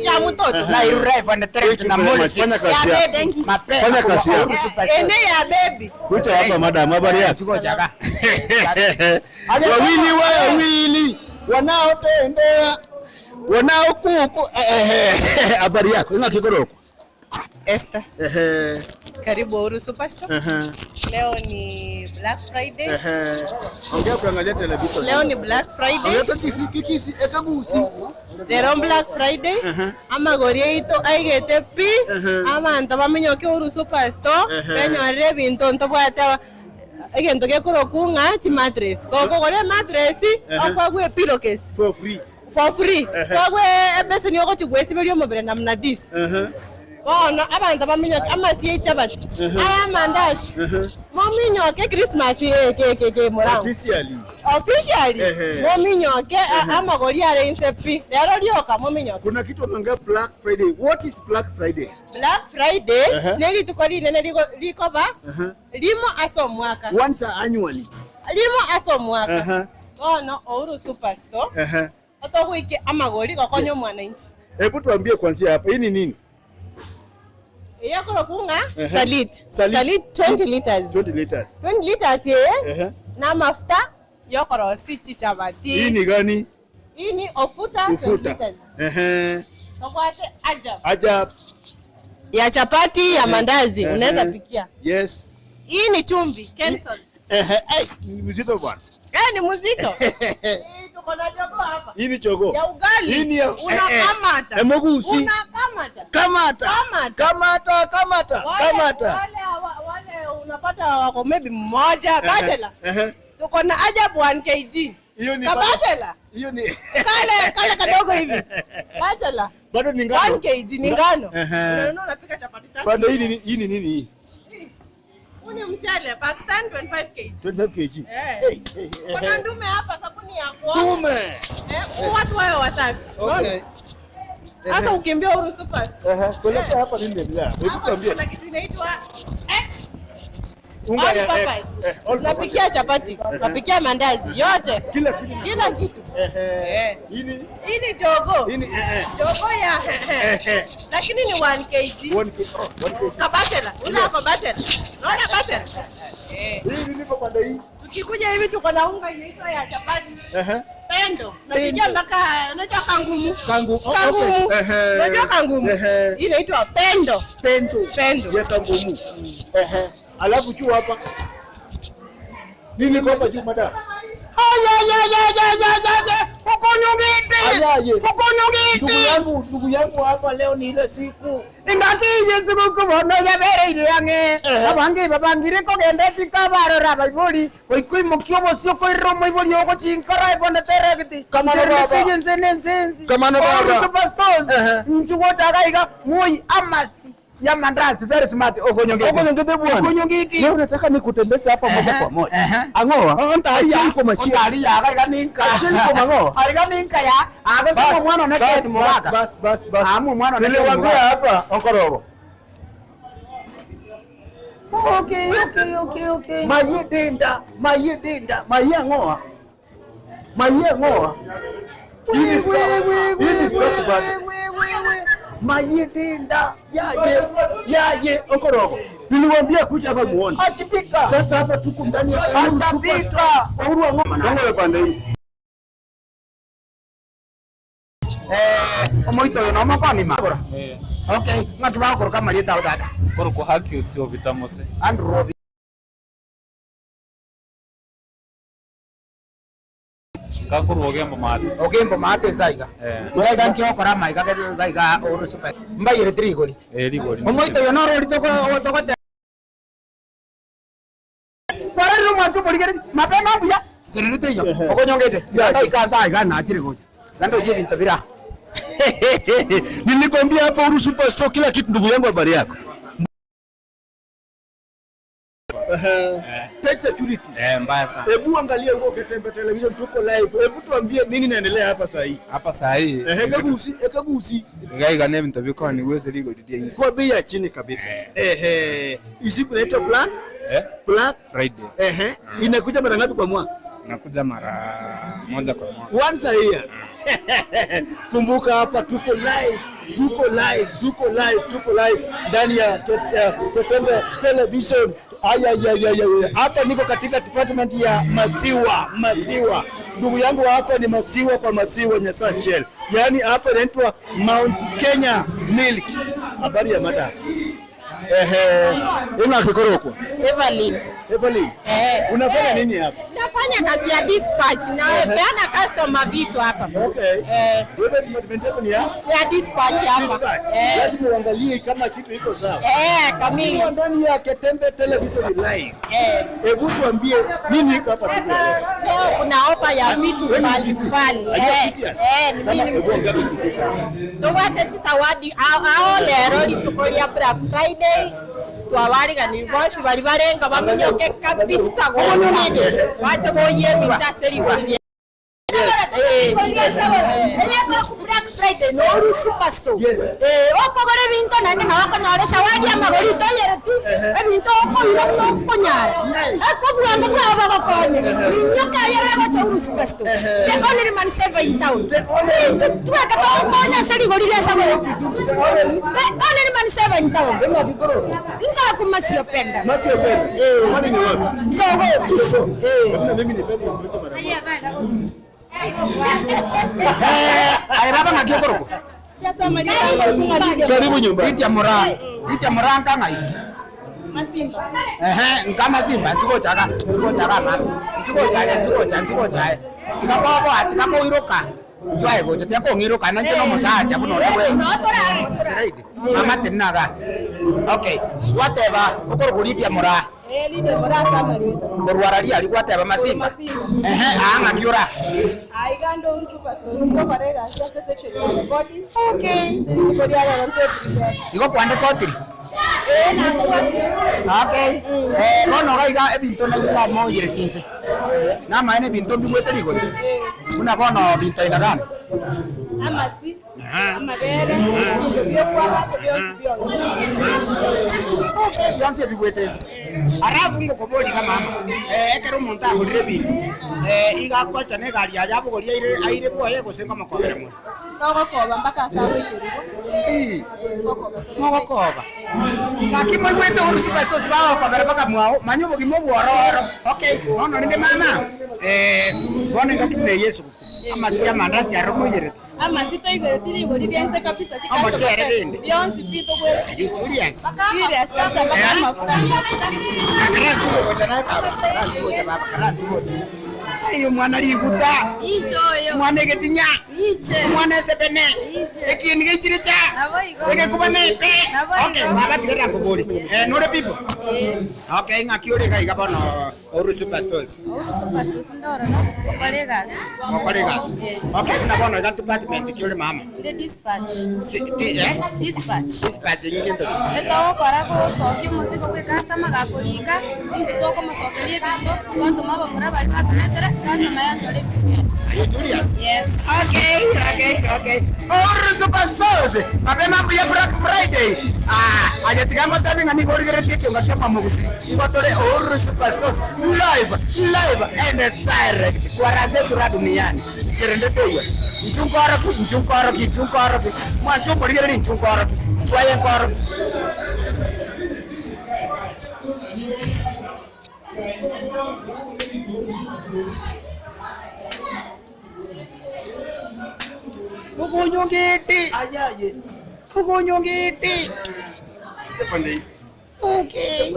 Ya mtoto. Na irurefu and trend na moli. Fanya kazi yako. Mapema. Fanya kazi yako. Ene ya baby. Kucha hapa madam, habari yako? Tuko jaga. Wawili wawili wanaotembea wanaokuku. Habari yako? Ina kikoroko. Esther. Ehe. Karibu Uhuru Superstore. Ehe. Leo ni Black Friday. Ehe. Ongea kuangalia television. Leo ni Black Friday. Ongea kisi kisi ekagusi. Lero Black Friday. Amagori yaito aigete pi. Abanto bamenyoke Uhuru Superstore. Benyorire ebinto ntobwate egento gekoroku ng'a chimattress. Kokogora emattress okwagwa epillowcase. For free. For free. Kwagwa ebeseni ogochigwesiberia omobere namna this. Bono abanto baminyoke amasie echabati aya amandasi mominyoke Christmas ekekeke morango Officially. officially Ehe. mominyoke amagori are inse pi rero rioka mominyoke. Kuna kitu wameongea Black Friday. What is Black Friday? Black Friday Ehe. ne rituko rinene rikoba rimo ase omwaka Once annually. Rimo ase omwaka. Ehe. Bono Uhuru Superstore Ehe. otogoikia amagori gokonya omwananchi. Hebu tuambie kuanzia hapa, hii ni nini? Eye ekorokwa ng'a Ehe. Salit. Salit. Salit 20 liters. 20 liters. 20 liters eye Ehe. na amafuta yokorosia chichabati. Hii ni gani? Hii ni ofuta 20 Ufuta. liters. Ehe. Tokwate ajab. Ajab. Ya chapati ya mandazi Ehe. unaweza pikia. Yes. Hii ni chumvi Kensalt. Ehe. Ai, ni mzito bwana. Eh, ni mzito. Eh, tuko na jogoo hapa. Hii ni jogoo. Ya ugali. Hii ni ya Unakamata. Eh, mogusi. Unakamata. Kamata. Kamata. Kamata, kamata, Wale- kamata. Wale wale unapata wako maybe mmoja bachelor. Ehe. Tuko na ajabu 1 kg. Hiyo ni Kabachela. Hiyo ni Kale kale kadogo hivi. Bachelor. Bado ni ngano. 1 kg ni ngano. Ehe. Unanunua unapika chapati tatu. Pande hii ni hii ni nini hii? Huu ni mchele Pakistan 25 kg. 25 kg. Eh. Hey, hey, hey, Kuna hey. ndume hapa sabuni ya kuoga. Ndume. Eh, huu watu wawe wasafi. Okay. Sasa ukimbia Uhuru Superstore. Ehe, kuelekea hapa nini ndio? Hebu tuambie. Kuna kitu inaitwa X. Unga All ya X. purpose. Eh, all purpose. Unapikia chapati, unapikia mandazi, yote. Kila kitu. Kila kitu. Ehe. Hii ni Hii ni jogoo. Hii ni eh eh. Jogoo ya Ehe. lakini ni 1 kg. 1 kg. Oh, 1 kg. Kabachela. Una ako bachela. Unaona bachela? Eh. Hii nilipo pande hii. Tukikuja hivi tuko na unga inaitwa ya chapati. Ehe. Pendo. Unapikia mpaka unaitwa kangumu. Kangu. Oh, Kangumu. okay. Ehe. Unajua kangumu? Ehe. Hii inaitwa pendo. Pendo. Pendo. Ya kangumu. Ehe. Alafu juu hapa. Nini kwa hapa juu madam? Ayaye. Ndugu yangu, ndugu yangu hapa leo ni ile siku. Ingakiye sikuku bono yabereire ang'e abange babangire kogenda chikabarora abaibori goikoimokia obosio koirera omoibori ogochinkora ebonete Kamano baba. eregiti nensensi Kamano baba. Superstores nchugochaga iga moi amasi ya mandazi very smart okonyongete Okonyongete bwana. Okonyongete. Leo nataka nikutembeze hapa moja kwa moja. Ang'oa. Acheni kwa machia. Ontari yaga iga ninka. Acheni kwa mang'oa. Ariga ninka ya. Ago Bas, simo mwana bas, oneke mugaka. bas, bas, bas. Amu mwana oneke Niliwaambia mugaka. hapa Onkorogo. Okay, okay, okay, okay. Maye denda, maye denda, maye ang'oa. Maye ang'oa. Hii ni stock. Hii ni stock bado. Maye denda, yaye, yaye Onkorogo. Niliwaambia kuja hapa muone. Achipika. Sasa hapa tuko ndani ya Uhuru Achapika. Superstores. Uhuru ang'oa. Songa pande hii. Eh, omoito yo nomo konima. Okay, ng'atu bagokoroka marieta ao tata. Korokwa haki usio vitamose. Andrew Robi. Kakorwa ogembo maate. Ogembo maate saiga. Eh. Iga iga nkiokora maiga iga iga Uhuru Super. Mbayire trigori. Eh, rigori. Omoito yo noro ritoko togote. Kwararire omwancho omorigereri mapema mbuya. Nchererete iyo. Okonyongete. Ikansa iga nachire gocha. Gando je bintu bira. Nilikwambia hapa Uhuru Superstore kila kitu ndugu yangu, habari yako? Tech security. Eh, mbaya sana. Hebu angalia huko Ketembe Television tuko live. Hebu tuambie nini inaendelea hapa saa hii? Hapa saa hii. Ehe, ekagusi, ekagusi. Ngaiga ne bintu bikoni wese ligo lidia insi. Kwa bei ya chini kabisa. Ehe. Hii siku inaitwa Black Eh? Black Friday. Ehe. Inakuja mara ngapi kwa mwaka? Inakuja mara moja kwa mwaka. Once a year. Kumbuka hapa tuko live, tuko live, tuko live, tuko live ndani ya Ketembe Television. Aya, ya, ya, ya, ya. Hapa niko katika department ya maziwa, maziwa. Ndugu yangu hapa ni maziwa kwa maziwa Nyasachel. Yaani hapa inaitwa Mount Kenya Milk. Habari ya madam. Ehe, una kikorokwa. Evelyn. Evelyn. Eh. Unafanya Eh. nini hapa? Nafanya kazi ya dispatch na peana customer vitu hapa. Okay. Eh. Wewe department yako ni ya? Ya dispatch hapa. Dispatch. Eh. Lazima uangalie kama kitu iko sawa. Eh, kamili. Ukiwa ndani ya Ketembe Television live. Eh. Hebu tuambie nini iko hapa siku ya leo? Leo kuna ofa ya vitu Wewe ni Mkisii? mbalimbali. Are you Eh, Kisian? eh, ni Kama mimi hebu ongea Mkisii. Kikisii sana. Tobwate chisawadi ao lero rituko ria Black Friday twabariganiri bonsi bari barenga baminyoke kabisa gochire bache boye ebinto ase rigori ria Eyekora ku Black Friday noru Superstore. Eh, okogora ebinto naende nabo okonyora esawadi amagori toyereti ebinto ominto okoira buna okonyara, ekobwango bwao bogokonye. Minyoka ayerere gocha Uhuru Superstore, the only man saver in town. Intwe tweka togokonya ase rigori ria sabora. The only man saver in town. Inkoraku Masio Penda. Jogoo, Kisii. Aye baba ng'aki okorokwa? Karibu nyumbani. Lydia Moraa. Lydia Moraa nka ng'ai? Ehe, nka masimba nchigocha iga, nchigocha iga mama. Nchigocha aye, nchigocha, nchigocha aye. Tiga koboa, tiga koiroka. Inchuo aye gocha, tiga kong'iroka nainche na omosacha buna oria bwensi. Straight. Mama tenena igaa. Okay, gwateba okorokwa Lydia Moraa. Korwa raria aria gwateba masimba, ehe, aa ng'aki ora? Igo kwandekotiri? Okay. Eh, bono iga iga ebinto naigure namoyereti inse. Namaene ebinto mbigwete rigori, buna bono binto aina gani? amabere, ebinto bi'okwagacha bionsi bionsi. Okay, bionsi ebigwete inse. Alafu ngokoboria iga mama, eh, ekero omonto agorire ebinto, eh, iga agocha na egari yaye abogorie aire aire bwoye gose ngomokobera more? Togokoba mpaka ase agoikerigwa. Ii, Eh, ngokoba tore. mogokoba. Gaki moigwete Uhuru Superstores bagokobera mpaka mwao, manya obogima obwororo. Okay, bono rende mama, eh, bono engaki buna eye esuguku, amasi amandasi aro moiyerete. Amasio toigwereti rigori ri'ense kabisa Omochere chikatobeka rende. bionsi pi togwereti Are you serious? serious kabisa mpaka amafuta Karansi gocha naye baba, karansi gocha baba, karansi gocha. Ai omwana riguta. Inche oyo. Omwana egetinya. Inche. Omwana esebene. Inche. Ekieni geichire cha. Nabo igo. Egekuba nepe. Nabo igo. Okay, baba tiga nakobori. Eh, nore people. Eh. Okay, ng'aki ore iga iga bono Ouru Superstores. Ouru Superstores ndororo gokora egasi. Gokora egasi. Eh. Okay, buna bono iga department ki ore mama? Inde dispatch. Si, ti, eh? Dispatch. Dispatch eyio gento ki? Etogokora gosokia omosigo bwe customer gakorika, intwe tokomosokeria ebinto, twatoma abamura baria batoretera, customer yanyora ebinto biaye. Are you serious? Yes. Okay, okay, okay. Ouru Superstores, mapema mbuya Black Friday. Ah, aye tiga ngotebi ng'a nigo origeretie ekionga kia Omomogusii. Igo tore Uhuru Superstores live, live and direct kwara ase etura duniani. Ncherende toiyo. Inchu nkoroki, inchu nkoroki, inchu nkoroki. Mwanche omorigereria inchu nkoroki. Inchu aye nkoroki. Ogunyungiti. Ogunyungiti. Okay.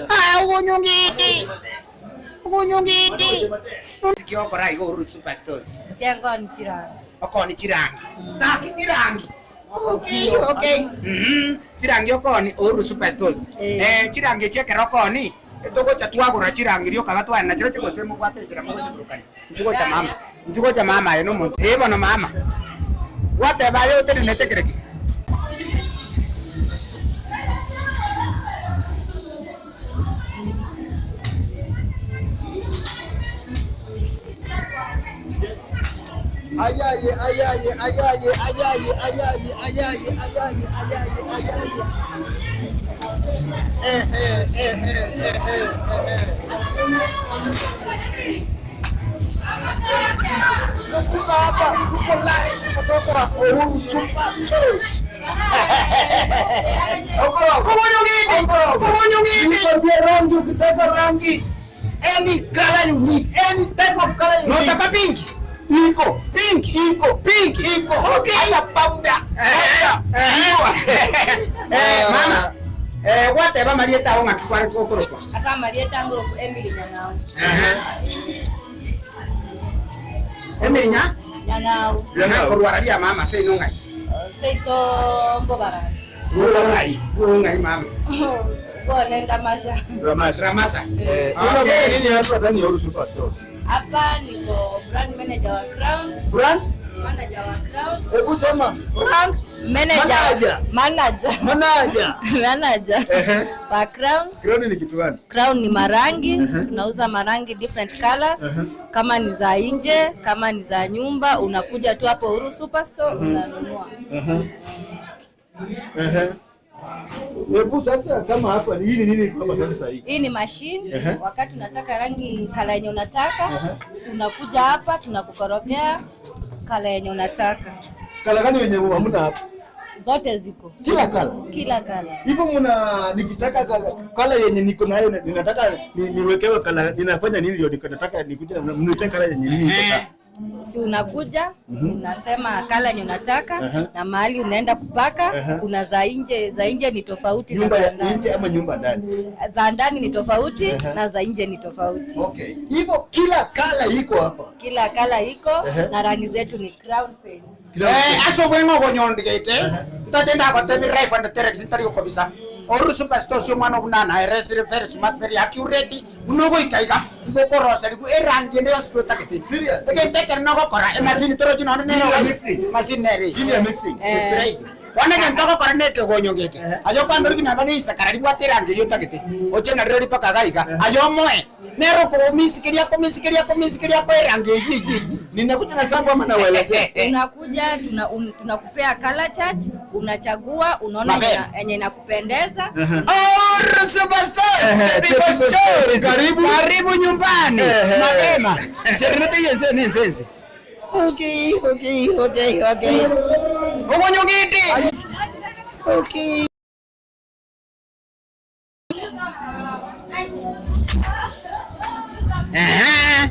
Ah, ogunyungiti. Ogunyungiti. Kiokora igo Uhuru Superstores. Chengoni chirangi. Okoni chirangi. Gaki chirangi. Okay, okay. Chirangi okoni Uhuru Superstores. Eh, chirangi echi ekero okoni togocha twagora chirangi rioka batwana chiroche gose mobwate enchera mogochiburukania. Nchigocha mama. Nchigocha mama aye nomonto. Eh bono mama. Gwateba aye otenenete kere ki? Ayaye, ayaye, ayaye, ayaye, ayaye, ayaye, ayaye, ayaye, ayaye. Ehe, ehe, ehe, ehe. Tuko hapa, tuko live kutoka Uhuru Super Stores. Nikwambie rangi, ukitaka rangi any color you need, any type of color you need. Unataka pink? Iko. Pink. Iko. Pink. Iko. Okay. Hata powder. Eh, eh, mama. Eh, gwateba marieta ao ng'aki kware gokorokwa. Ase amarieta ngorokwa Emily Nyang'au. Emily nya? Nyang'au. Nyang'au. Korwa raria mama seino ng'ai? Seito mbobarati. Ng'ai? Ng'ai mama? Bone Ndamasha. Ramasa. Ramasa. Eh, unafanya nini hapa ndani ya Uhuru Superstores? Hapa niko brand manager wa Crown. Brand? Manager wa Crown. Hebu sema brand Manager. Manager. Manager. Manager. Manager. Wa Crown. Crown ni kitu gani? Crown ni marangi, tunauza marangi different colors. Kama ni za nje, kama ni za nyumba, unakuja tu hapo Uhuru Superstore unanunua. Hebu sasa kama hapa ni hii ni nini iko hapa sasa sasa hii? Hii ni machine. Ehe. Wakati unataka rangi kala yenye unataka, unakuja hapa tunakukorogea kala yenye unataka. Kala gani yenye hamna hapa? Zote ziko. Kila kala. Kila kala. Hivyo mna nikitaka ka- kala yenye niko nayo na- ninataka ni, niwekewe kala ninafanya nini ndio niko nataka nikuje na mnipe kala yenye nini iko sawa. Si unakuja Mhm. unasema kala yenye unataka Ehe. na mahali unaenda kupaka. Ehe. Kuna za nje, za nje ni tofauti na Nyumba za ya ndani. nje ama nyumba ndani. Za ndani ni tofauti Ehe. na za nje ni tofauti. Okay. Hivyo kila kala iko hapa. Kila kala iko Ehe. na rangi zetu ni crown paints. Eh, ase obweng'e obonyondigete ntate ndagotebi right and direct ntari gokobisa Ouru Superstores cio omwana obunana ere sire very smart very accurate buna ogoika iga igokoroserigu erangi ende yonsi pi otagete egento ekere nogokora emachine torochi nonde nere Give me a ogai- mixing. machine nere Give me a mixing. Eh. Straight. Bono egento ogokora na ekegonyogete aye okandori naba na isakara ribwate erangi eria otagete oche narero ripaka iga iga aye omoe nere okomisikeria akomisiikeria akomisiikeria akoe erangi eywo eywo eywo Ninakuja na sample ama nawaelezea? Unakuja tuna, un, tunakupea color chart, unachagua, unaona Mapema. yenye- yenye inakupendeza. Ouru Superstores, Ehe, the people's the people's choice. choice. Karibu. Karibu nyumbani. Ehe. Mapema. Sherinete yense nensense. Okay, okay, okay, okay. Ogonyogete. Okay. Ehe.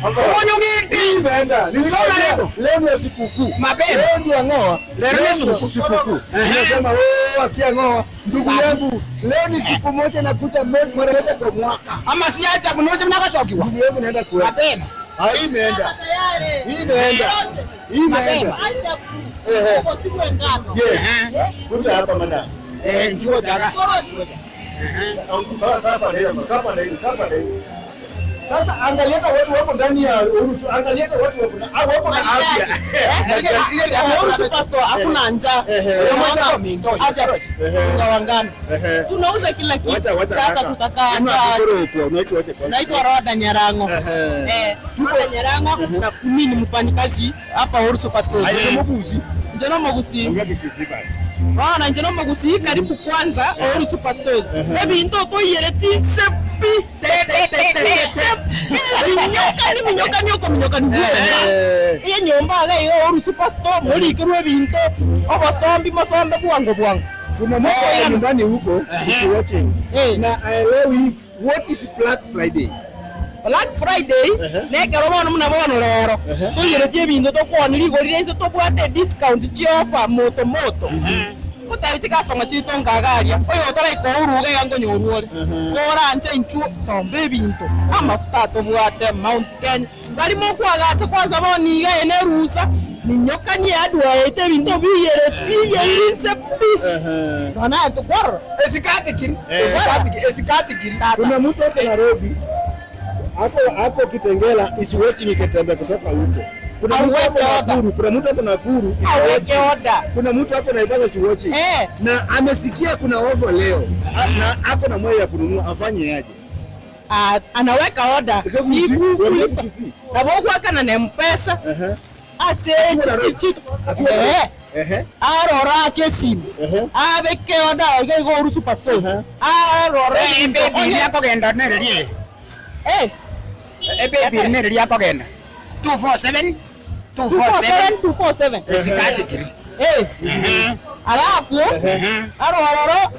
Ogonyogete. Imeenda. Ni Soma leo. Leo ni ya sikukuu. Mapema. Leo ndio ng'oa. Leo ni ndio sikukuu. sikukuu. Nasema wewe akia ng'oa ndugu yangu leo ni siku moja nakuja mara moja kwa mwaka. Ama si ajabu noje mnakosokiwa. Ndugu yangu naenda kuenda. Mapema. Ah, hii imeenda. Hii imeenda. Hii imeenda. Ehe. Yes. Kuja hapa madam. Eh, njoo jaga. Sasa angalia hata watu wako ndani ya Urusu, angalia hata watu wako na ah, wako na afya. Uhuru Superstore hakuna njaa. Acha unga ngano. Tunauza kila kitu. Sasa tutakaa njaa. Naitwa Roda Nyarango. Eh, Roda Nyarango na mimi ni mfanyikazi hapa Uhuru Superstore. Njeno Mogusi. Bana njeno Mogusi karibu kwanza Uhuru Superstores. Ebintu toyereti pi te te te te te. Minyoka ni minyoka ni uko minyoka ni bwonga. Iye nyomba ga iyo Uhuru Superstore murikerwe ebintu obosombi mosombe bwango bwango. Kuna mtu wa nyumbani huko is watching. Na aelewi what is Black Friday. Black Friday nekero bono muna bono rero toiyeretie ebinto tokwanire igorire ase tobwate discount chiofa moto moto gotebi chikastoma chito nkagaria oyo otaraika oruga iga nkonyorwa ore koranche inchuo somba ebinto amafuta atobwate Mount Kenya bari mokwagacha kwanza bono iga ene erusa minyokanie adwaete ebinto biyere biyeire inse pi nona tukwarora Esikati kiri. Esikati kiri. Esikati kiri. Kuna mtu hapo Nairobi hapo hapo Kitengela is watching Kitembea kutoka huko. Kuna mtu hapo Aweke order. Nakuru, kuna mtu hapo Nakuru is Aweke watching. order. Kuna mtu hapo Naivasha is watching. Eh. Na amesikia kuna ofa leo. A- Na ako na moyo ya kununua afanye aje? Ah, anaweka order siku kulipa na bokwakana na mpesa ase chitu eh Ehe. arora ake simu abeke order iga igo Uhuru Superstores arora Eh, baby, yakogenda nererie. Eh. Eh, baby, nererie akogenda. 247 247 247 Esikati kiri. eh alafu arororo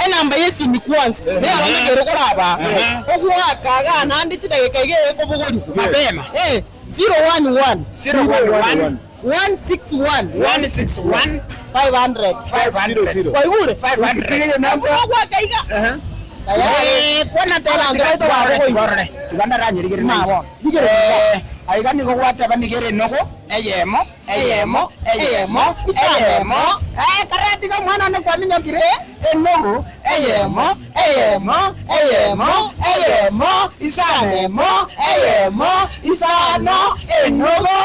enamba yesimi kwanza neyarondekere koraba ogwakaga nandi chidageka iga ekobogorigwa Mapema. eh 011 011 161 161 500 500. Waigure 500. Hiyo namba ogwakaiga Eh, kwana teba tiga tiga ndaranyirigire Mabo. Eh, aiga nigo gwateba nigere nogo eyemo eyemo eyemo eyemo eh karatiga mwana ne kwaminyokire enogo eyemo eyemo eyemo eyemo isanemo eyemo isano enogo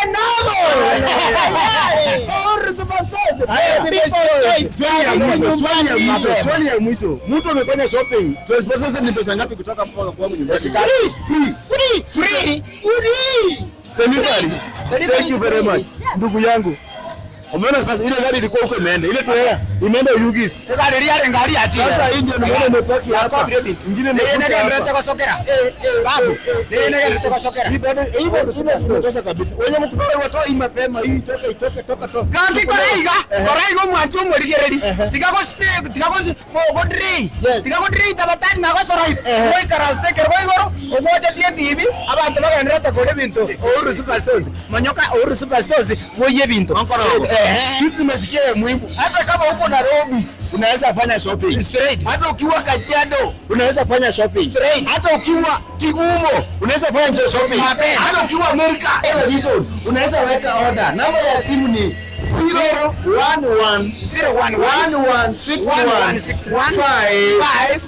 enogo Uhuru Superstores. Haya, People's choice. Swali ya Karibu mwisho, swali ya nyumbani mwisho, mapema. swali ya mwisho. Mtu amefanya shopping, transportation ni pesa ngapi kutoka mpaka kwangu nyumbani? Free. Free. Free. Free. Free. Delivery. Delivery Thank you is very free. much. Ndugu yangu. Umeona sasa ile gari ilikuwa huko imeenda. Ile trailer imeenda Uyugis. Egari ria ngari ati. Sasa hii ndio nimeona imepaki hapa. Ingine imepaki Nene hapa. gosokera. Babu. Nene gosokera. Hii bado hii bado tumetosa kabisa. Wenye mkutoa watoa hii mapema hii toka itoke toka toka. Gangi koraiga, koraiga omwanchi omorigereri. Tiga goste, tiga gos godrei. Tiga godrei tabatani na gosorai. Goikara sticker goigoro, ogwochetie TV, abantu bagenderete kore ebinto. Uhuru Superstores. Manyoka Uhuru Superstores goiye ebinto. Kitu nimesikia ya muhimu, hata kama uko Nairobi unaweza fanya shopping. Hata ukiwa Kajiado unaweza fanya shopping. Hata ukiwa Kigumo unaweza fanya shopping. Hata ukiwa Amerika television unaweza weka order. Namba ya simu ni 011 011 61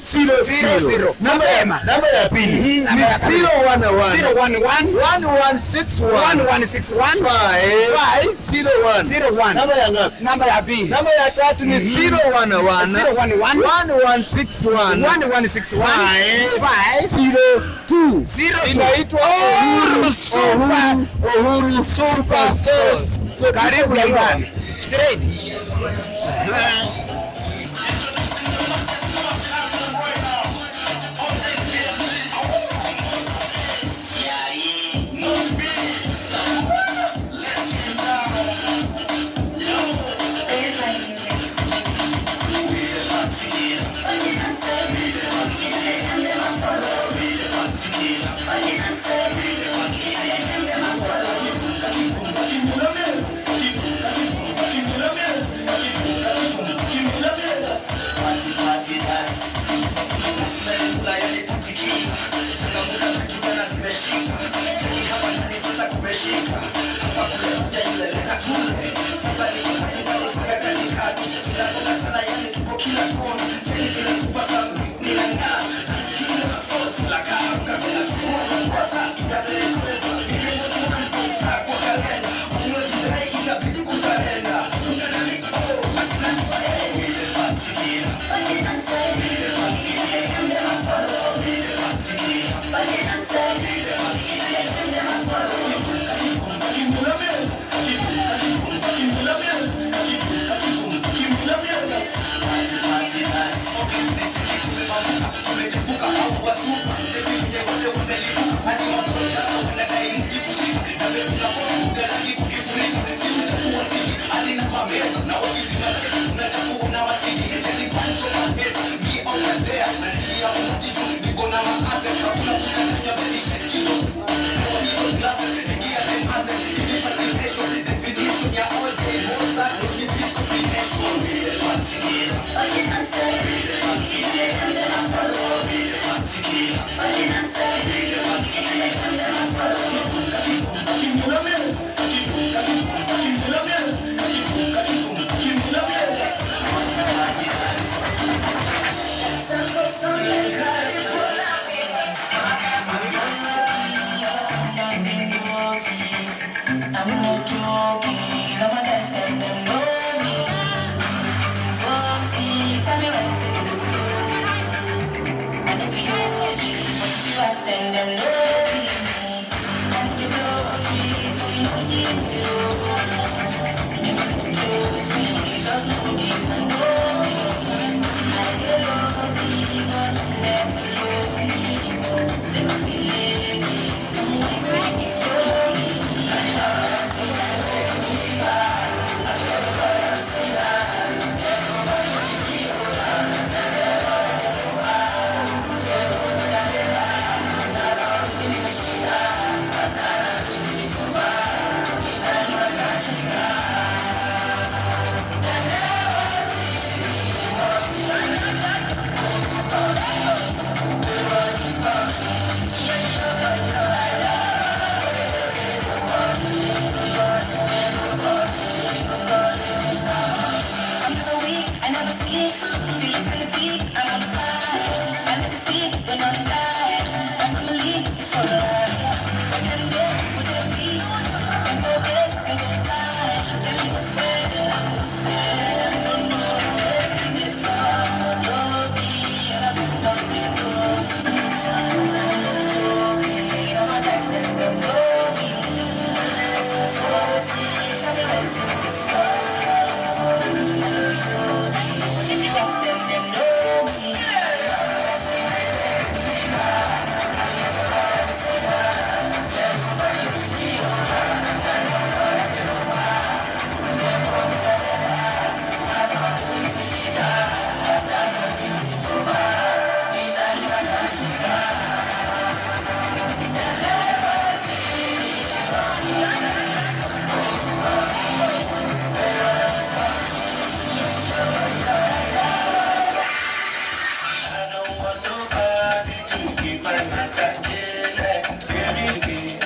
500. Namba ya namba ya pili ni 011 1161 1161 501. Namba ya ngapi? Namba ya pili. Namba ya tatu ni 011 011 1161 1161 502. Inaitwa Uhuru Super Uhuru Super Stores. Karibu nyumbani. Straight.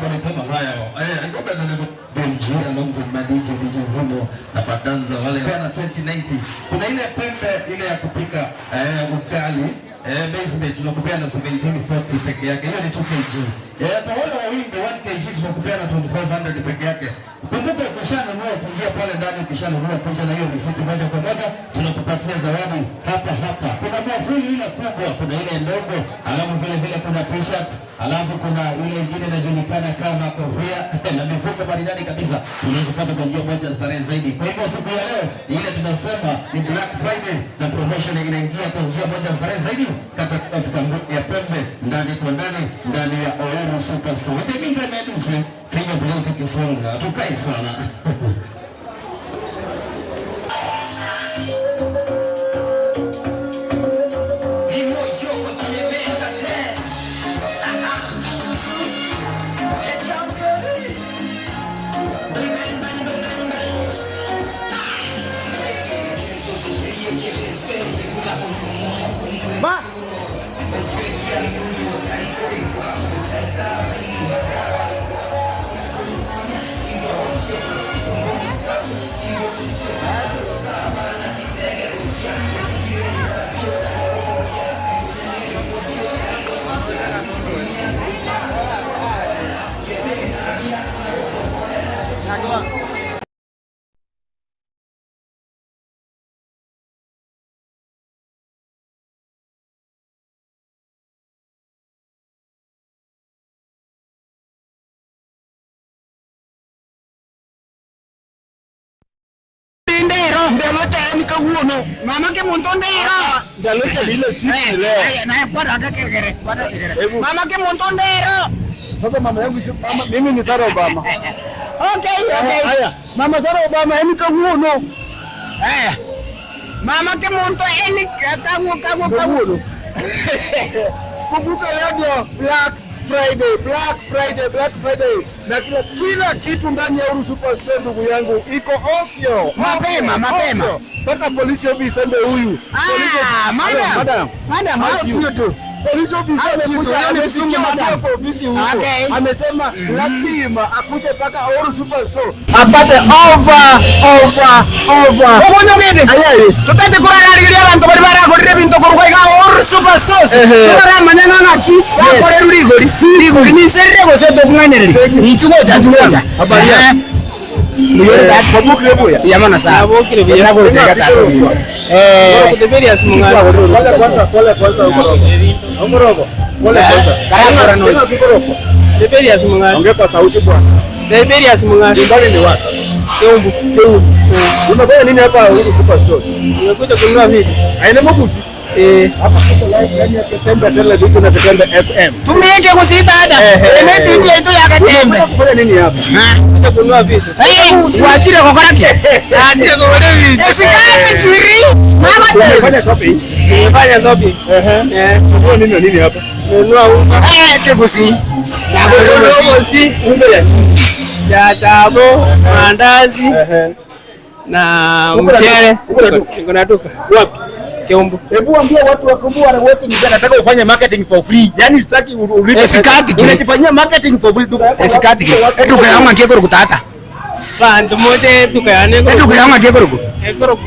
Kama hayo eh, ngombe na BMG alongside my DJ DJ Vumo na madanza wale na 2090. Kuna ile pembe ile ya kupika eh, ukali eh, basement tunakupea na 1740 peke yake, hiyo ni 2 kg. Eh, kwa wale wa wingi 1 kg tunakupea na 2500 peke yake. Kumbuka ukishanunua ukiingia pale ndani ukishanunua kuja na hiyo risiti moja kwa moja tunakupatia zawadi hapa hapa. Kuna mwavuli ile kubwa, kuna ile ndogo, alafu vile vile kuna t-shirt, alafu kuna ile ingine inajulikana kama kofia na mifuko maridadi kabisa, unaweza kupata kwa njia moja starehe zaidi. Kwa hivyo siku ya leo ile tunasema ni Black Friday na promotion inaingia kwa njia moja starehe zaidi katika kampuni ya Pembe ndani kwa ndani ndani ya Ouru Super Store. In the meantime, DJ fingerprint ikisonga, tukai sana. Ba. Ndero ndelo cha en kawuono mama ke muntu ndero Ndalo cha lile siku Eh, leo. eh, naye kwada kekere kwada kekere Hebu. mama ke muntu ndero Sasa mama yangu si mama, mimi ni Sarah Obama. Okay, okay. Haya, mama Sarah Obama en kawuono. Eh. Mama ke muntu eni kangu kangu Kawuono. Kumbuka leo ndio Black Friday, Black Friday, Black Friday. Na kila kila kitu ndani ya Uhuru Superstore ndugu yangu iko ovyo. Mapema, Ovyo, mapema. ovyo. Mpaka polisi officer ndio huyu. Polisi Ah, officer- madam. Hello, madam. Madam, how How's do you? you do? Polisi officer How do you do? amekuja Leo ni amesikia Kisumu, madam. ndio kwa ofisi huko. Okay. Amesema lazima akuje mpaka Uhuru Superstore apate over over over obunyogete tutete kurarariria abantu bari baragorire ebinto korwa iga Uhuru Superstores turaramanya ng'ang'aki bakorerwa rigori rigori niserire gose tokung'ainereria inchugocha nchugocha Habari yako? yamana sana Nagocheka tatu. Eh, Pole kwanza, pole kwanza Ukorogo. Ukorogo. Pole kwanza. Karakora no. Ukorogo. Tiberius Mung'ari. Ongea kwa sauti bwana. Tiberius Mung'ari. Nyumbani ni wapi? Keumbu. Keumbu. Unafanya nini hapa Uhuru Superstores? Nimekuja kununua vitu. Aina mogusi? Eh. Hapa tuko live ndani ya Ketembe Television na Ketembe FM. Tumie kegusita ada. Ene TV yetu ya Ketembe. Unakuja kufanya nini hapa? Kuja kununua vitu. Eh, wachire kokora ki? Achire kokora vitu. Esikate kiri. Mama te. Umefanya shopping? Nimefanya shopping. Ehe. Eh. Ununua nini na nini hapa? Nimenunua unga. Eh, kegusi. Kegusi. Unga ya nini? Ya chabo, maandazi. Na Uko na mchele. duka? Uko na duka? Niko na duka. Wapi? Keumbu. Hebu ambia watu wa Keumbu wana wote ni nataka ufanye marketing for free. Yaani sitaki ulipe. Esikati ki. Unajifanyia marketing for free duka yako. Esikati ki. Eduka yangu ngeke kutata. Bantu moje duka yane. Eduka yangu ngeke kuruku. Ekoro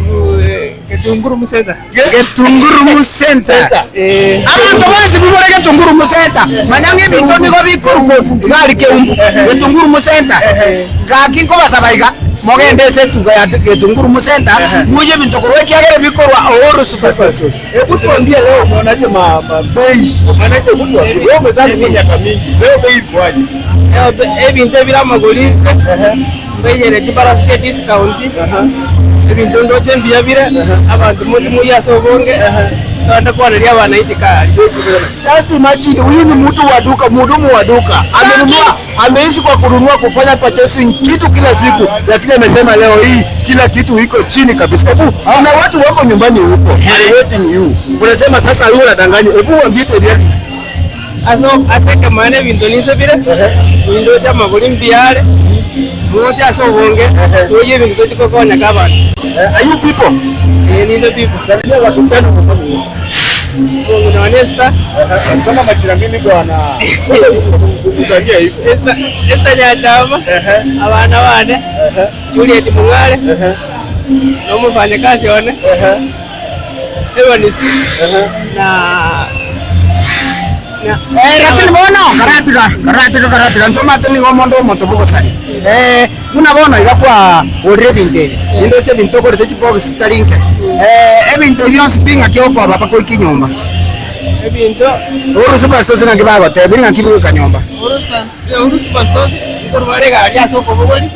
Ketunguru musenta. Ketunguru musenta. Eh. Abantu bonsi bibore Ketunguru musenta. Manyanga ebinto nigo bikuruku igari Keumbu. Ketunguru musenta. Gaki nkobasaba iga mogende ase etuka ya Ketunguru musenta muje ebinto korwa ekiagere bikorwa Uhuru Superstores. Hebu tuambie leo unaonaje ma, ma bei? Maanake hebu tuambie wewe umezaa kwa miaka mingi. Leo bei ikoaje? Ebintu ebiri amagori mbeyere tibarasite discount ebintu ndoche mbuya bire abantu muti muya ase obonge twende kwaneria abana ichikari Just imagine huyu ni mtu wa duka, mhudumu wa duka. Amenunua, ameishi kwa kununua, kufanya purchasing kitu kila siku, lakini amesema leo hii kila kitu iko chini kabisa. Hebu kuna watu wako nyumbani huko, are waiting you. Unasema sasa huyu anadanganya. Hebu waambie the reality. aso ase ekamana ebinto ninsabire nindoche amagori mbuya muche ase obonge tuoye ebinto tochikokonyaka abanto Are you people? Eh, nindo people. Salimia watu tano. Omong'ina one Esther. Soma majina mimi bwana. Kukusanyia hivyo. Esther Esther Nyachama. Abana bane. Juliet Mung'are. Na omofanyakazi one. Evans. Na Eh, lakini bono karatiga karatiga karatiga nsomate nigo omonto omonto bogosari eh, buna bono iga kwa orire ebinto ebi nindoche ebinto okorete chibox chitari nke eh, ebinto ebi bionsi pi ng'aki okoba mpaka oike nyomba ebinto Uhuru Superstores ng'aki bagotebiri ng'aki bigoika nyomba Uhuru Superstores nkorwara egari ase okobogori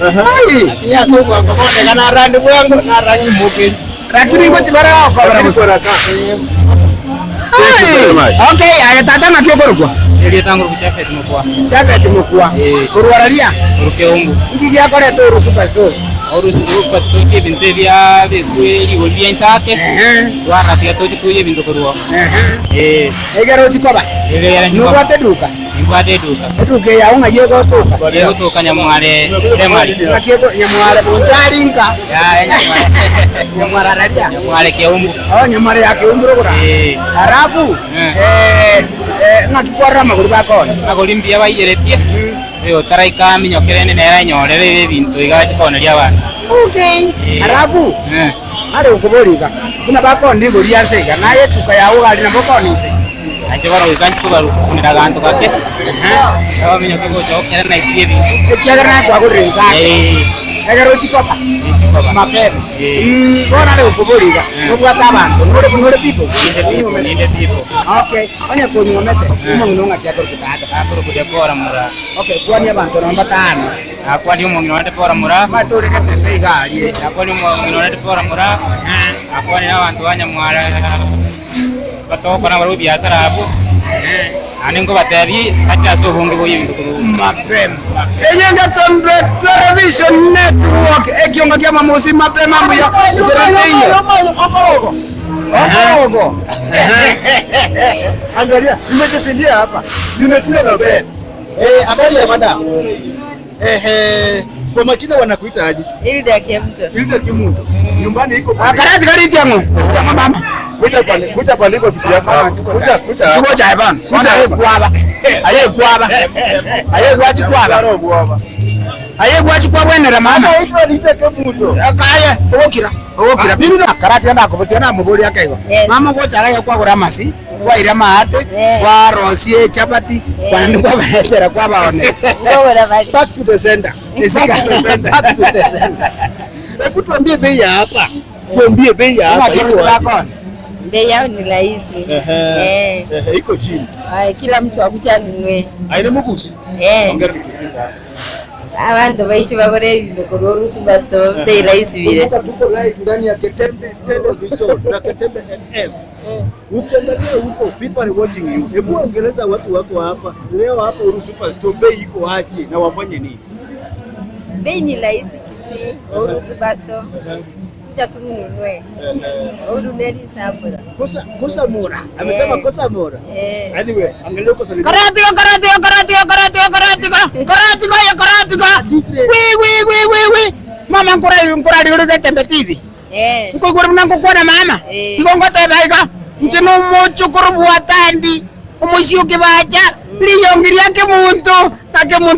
lakini ase obwango bono iga narande bwango narande mokeri Lakini ngochi bare gokobera bosa. Okay, aye tata ng'aki okorokwa? Erieta ngoroku Japhet Mokwa. Japhet Mokwa. Korwa raria? Korwa Keumbu. Nki giakoreta Uhuru Superstores? Uhuru Superstores ebinto ebia bikwe rigori ria inse ake. Twaratiga tochi koiya ebinto korwa oo. Eh. Egere ochi koba? Egere nchi koba. Nobwate eduka? Nimbwate eduka. Eduka eye agwo ng'ai egotoka? Egotoka Nyamware Primary. Ng'aki ego Nyamware Bonchari nka? Yaya Nyamware. Nyamware araria? Nyamware Keumbu. Oh, Nyamware ya Keumbu rogoro. Eh. Alafu eh, eh, ng'aki kwarora amagori bakoonia? Amagori mbuya baiyeretie, oyo otaraika aminyoke rende nere anyorere ebinto iga ache kooneria abanto. Okay. Alafu are gokoboria iga, buna bakoonia rigori ria nse iga, naye etuka yago iga aria nabo okoonia inse? Nainche bono goika nchie kobarukunera aganto gake, baminyoke gocha gokera naitirie ebinto. Ekiagera naye kwagorire inse ake, egere ochie koba mapema. Bono are gokoboria iga, nobwate abanto, nore buna ore people? Ninde people, ninde people. Okay, onye konyuomete, omong'ina oo ng'aki akorokwa tata? Akorokwa Debora Mura. Okay, kwania abanto nonye batano. Nakwanie omong'ina one Debora Mura. Omanyete ore getembe iga aria. Nakwanie omong'ina one Debora Mura. Nakwanie na abanto ba Nyamwara batogokora nabarabwo ebiasara abwo. Naende nkobatebie bache ase obonge boyia ebinto korwa Mapema. Eye ngetombe Television Network ekiongo kia mamosi mapema mbuya nchera teiyo. Okorogo. Angalia, nimejishindia hapa. Nimeshinda na bet. Eh, habari ya madam. Ehe, kwa majina wanakuita aje? Hilda Kiemto. Hilda Kimuto. Nyumbani iko pale. Karati kariti yangu. Kama mama. Kuja pale, kuja pale iko vitu yako. hapo. Kuja, kuja. Chiko cha bana. Kuja kwaba. Aye kwaba. Aye gwachi kwaba. Aye gwachi kwaba enera mama. Anaitwa Hilda Kimuto. Kaye, ogokira. Ogokira. Mimi na karati ndakobotia na muboria akaigo. Mama gochaga ya kwagura amasi, kwaira amaate, kwarosia echapati, kwaende kwabaetera kwabaonera. Back to the sender. Back to the sender. Hebu tuambie bei ya hapa. Tuambie bei ya hapa. Iko aje? Bei yao ni rahisi. Ehe. Eh. Ehe, iko chini. Ay, kila mtu akucha anunue. Aina mugusi. Eh. Ongea Kikisii sasa. Abantu baichi bagore ebinto korwa orusi pastor bei rahisi bire. Kumbuka tuko live ndani ya Ketembe Television na Ketembe FM. Ukiangalia huko people are watching you. Hebu ongeleza watu wako hapa. Leo hapa Uhuru Superstore bei iko aje na wafanye nini? Bei ni rahisi Kisii, Uhuru Superstore. Kuja tu mnunue. Uhuru neri sambura. Kosa kosa mora. Amesema Eh. kosa mora. Eh. Anyway, angalia huko salimia. Karatiga karatiga karatiga karatiga karatiga karatiga ya karatiga. Wi wi wi wi wi. Mama nkora nkora rigoro getembe TV. Eh. Nkogora buna nkokwana mama. Eh. Igo ngoteba iga. Inche nomochokoro bwatandi. Omoisioke bacha. Riyongi ria kemonto. Na kemonto.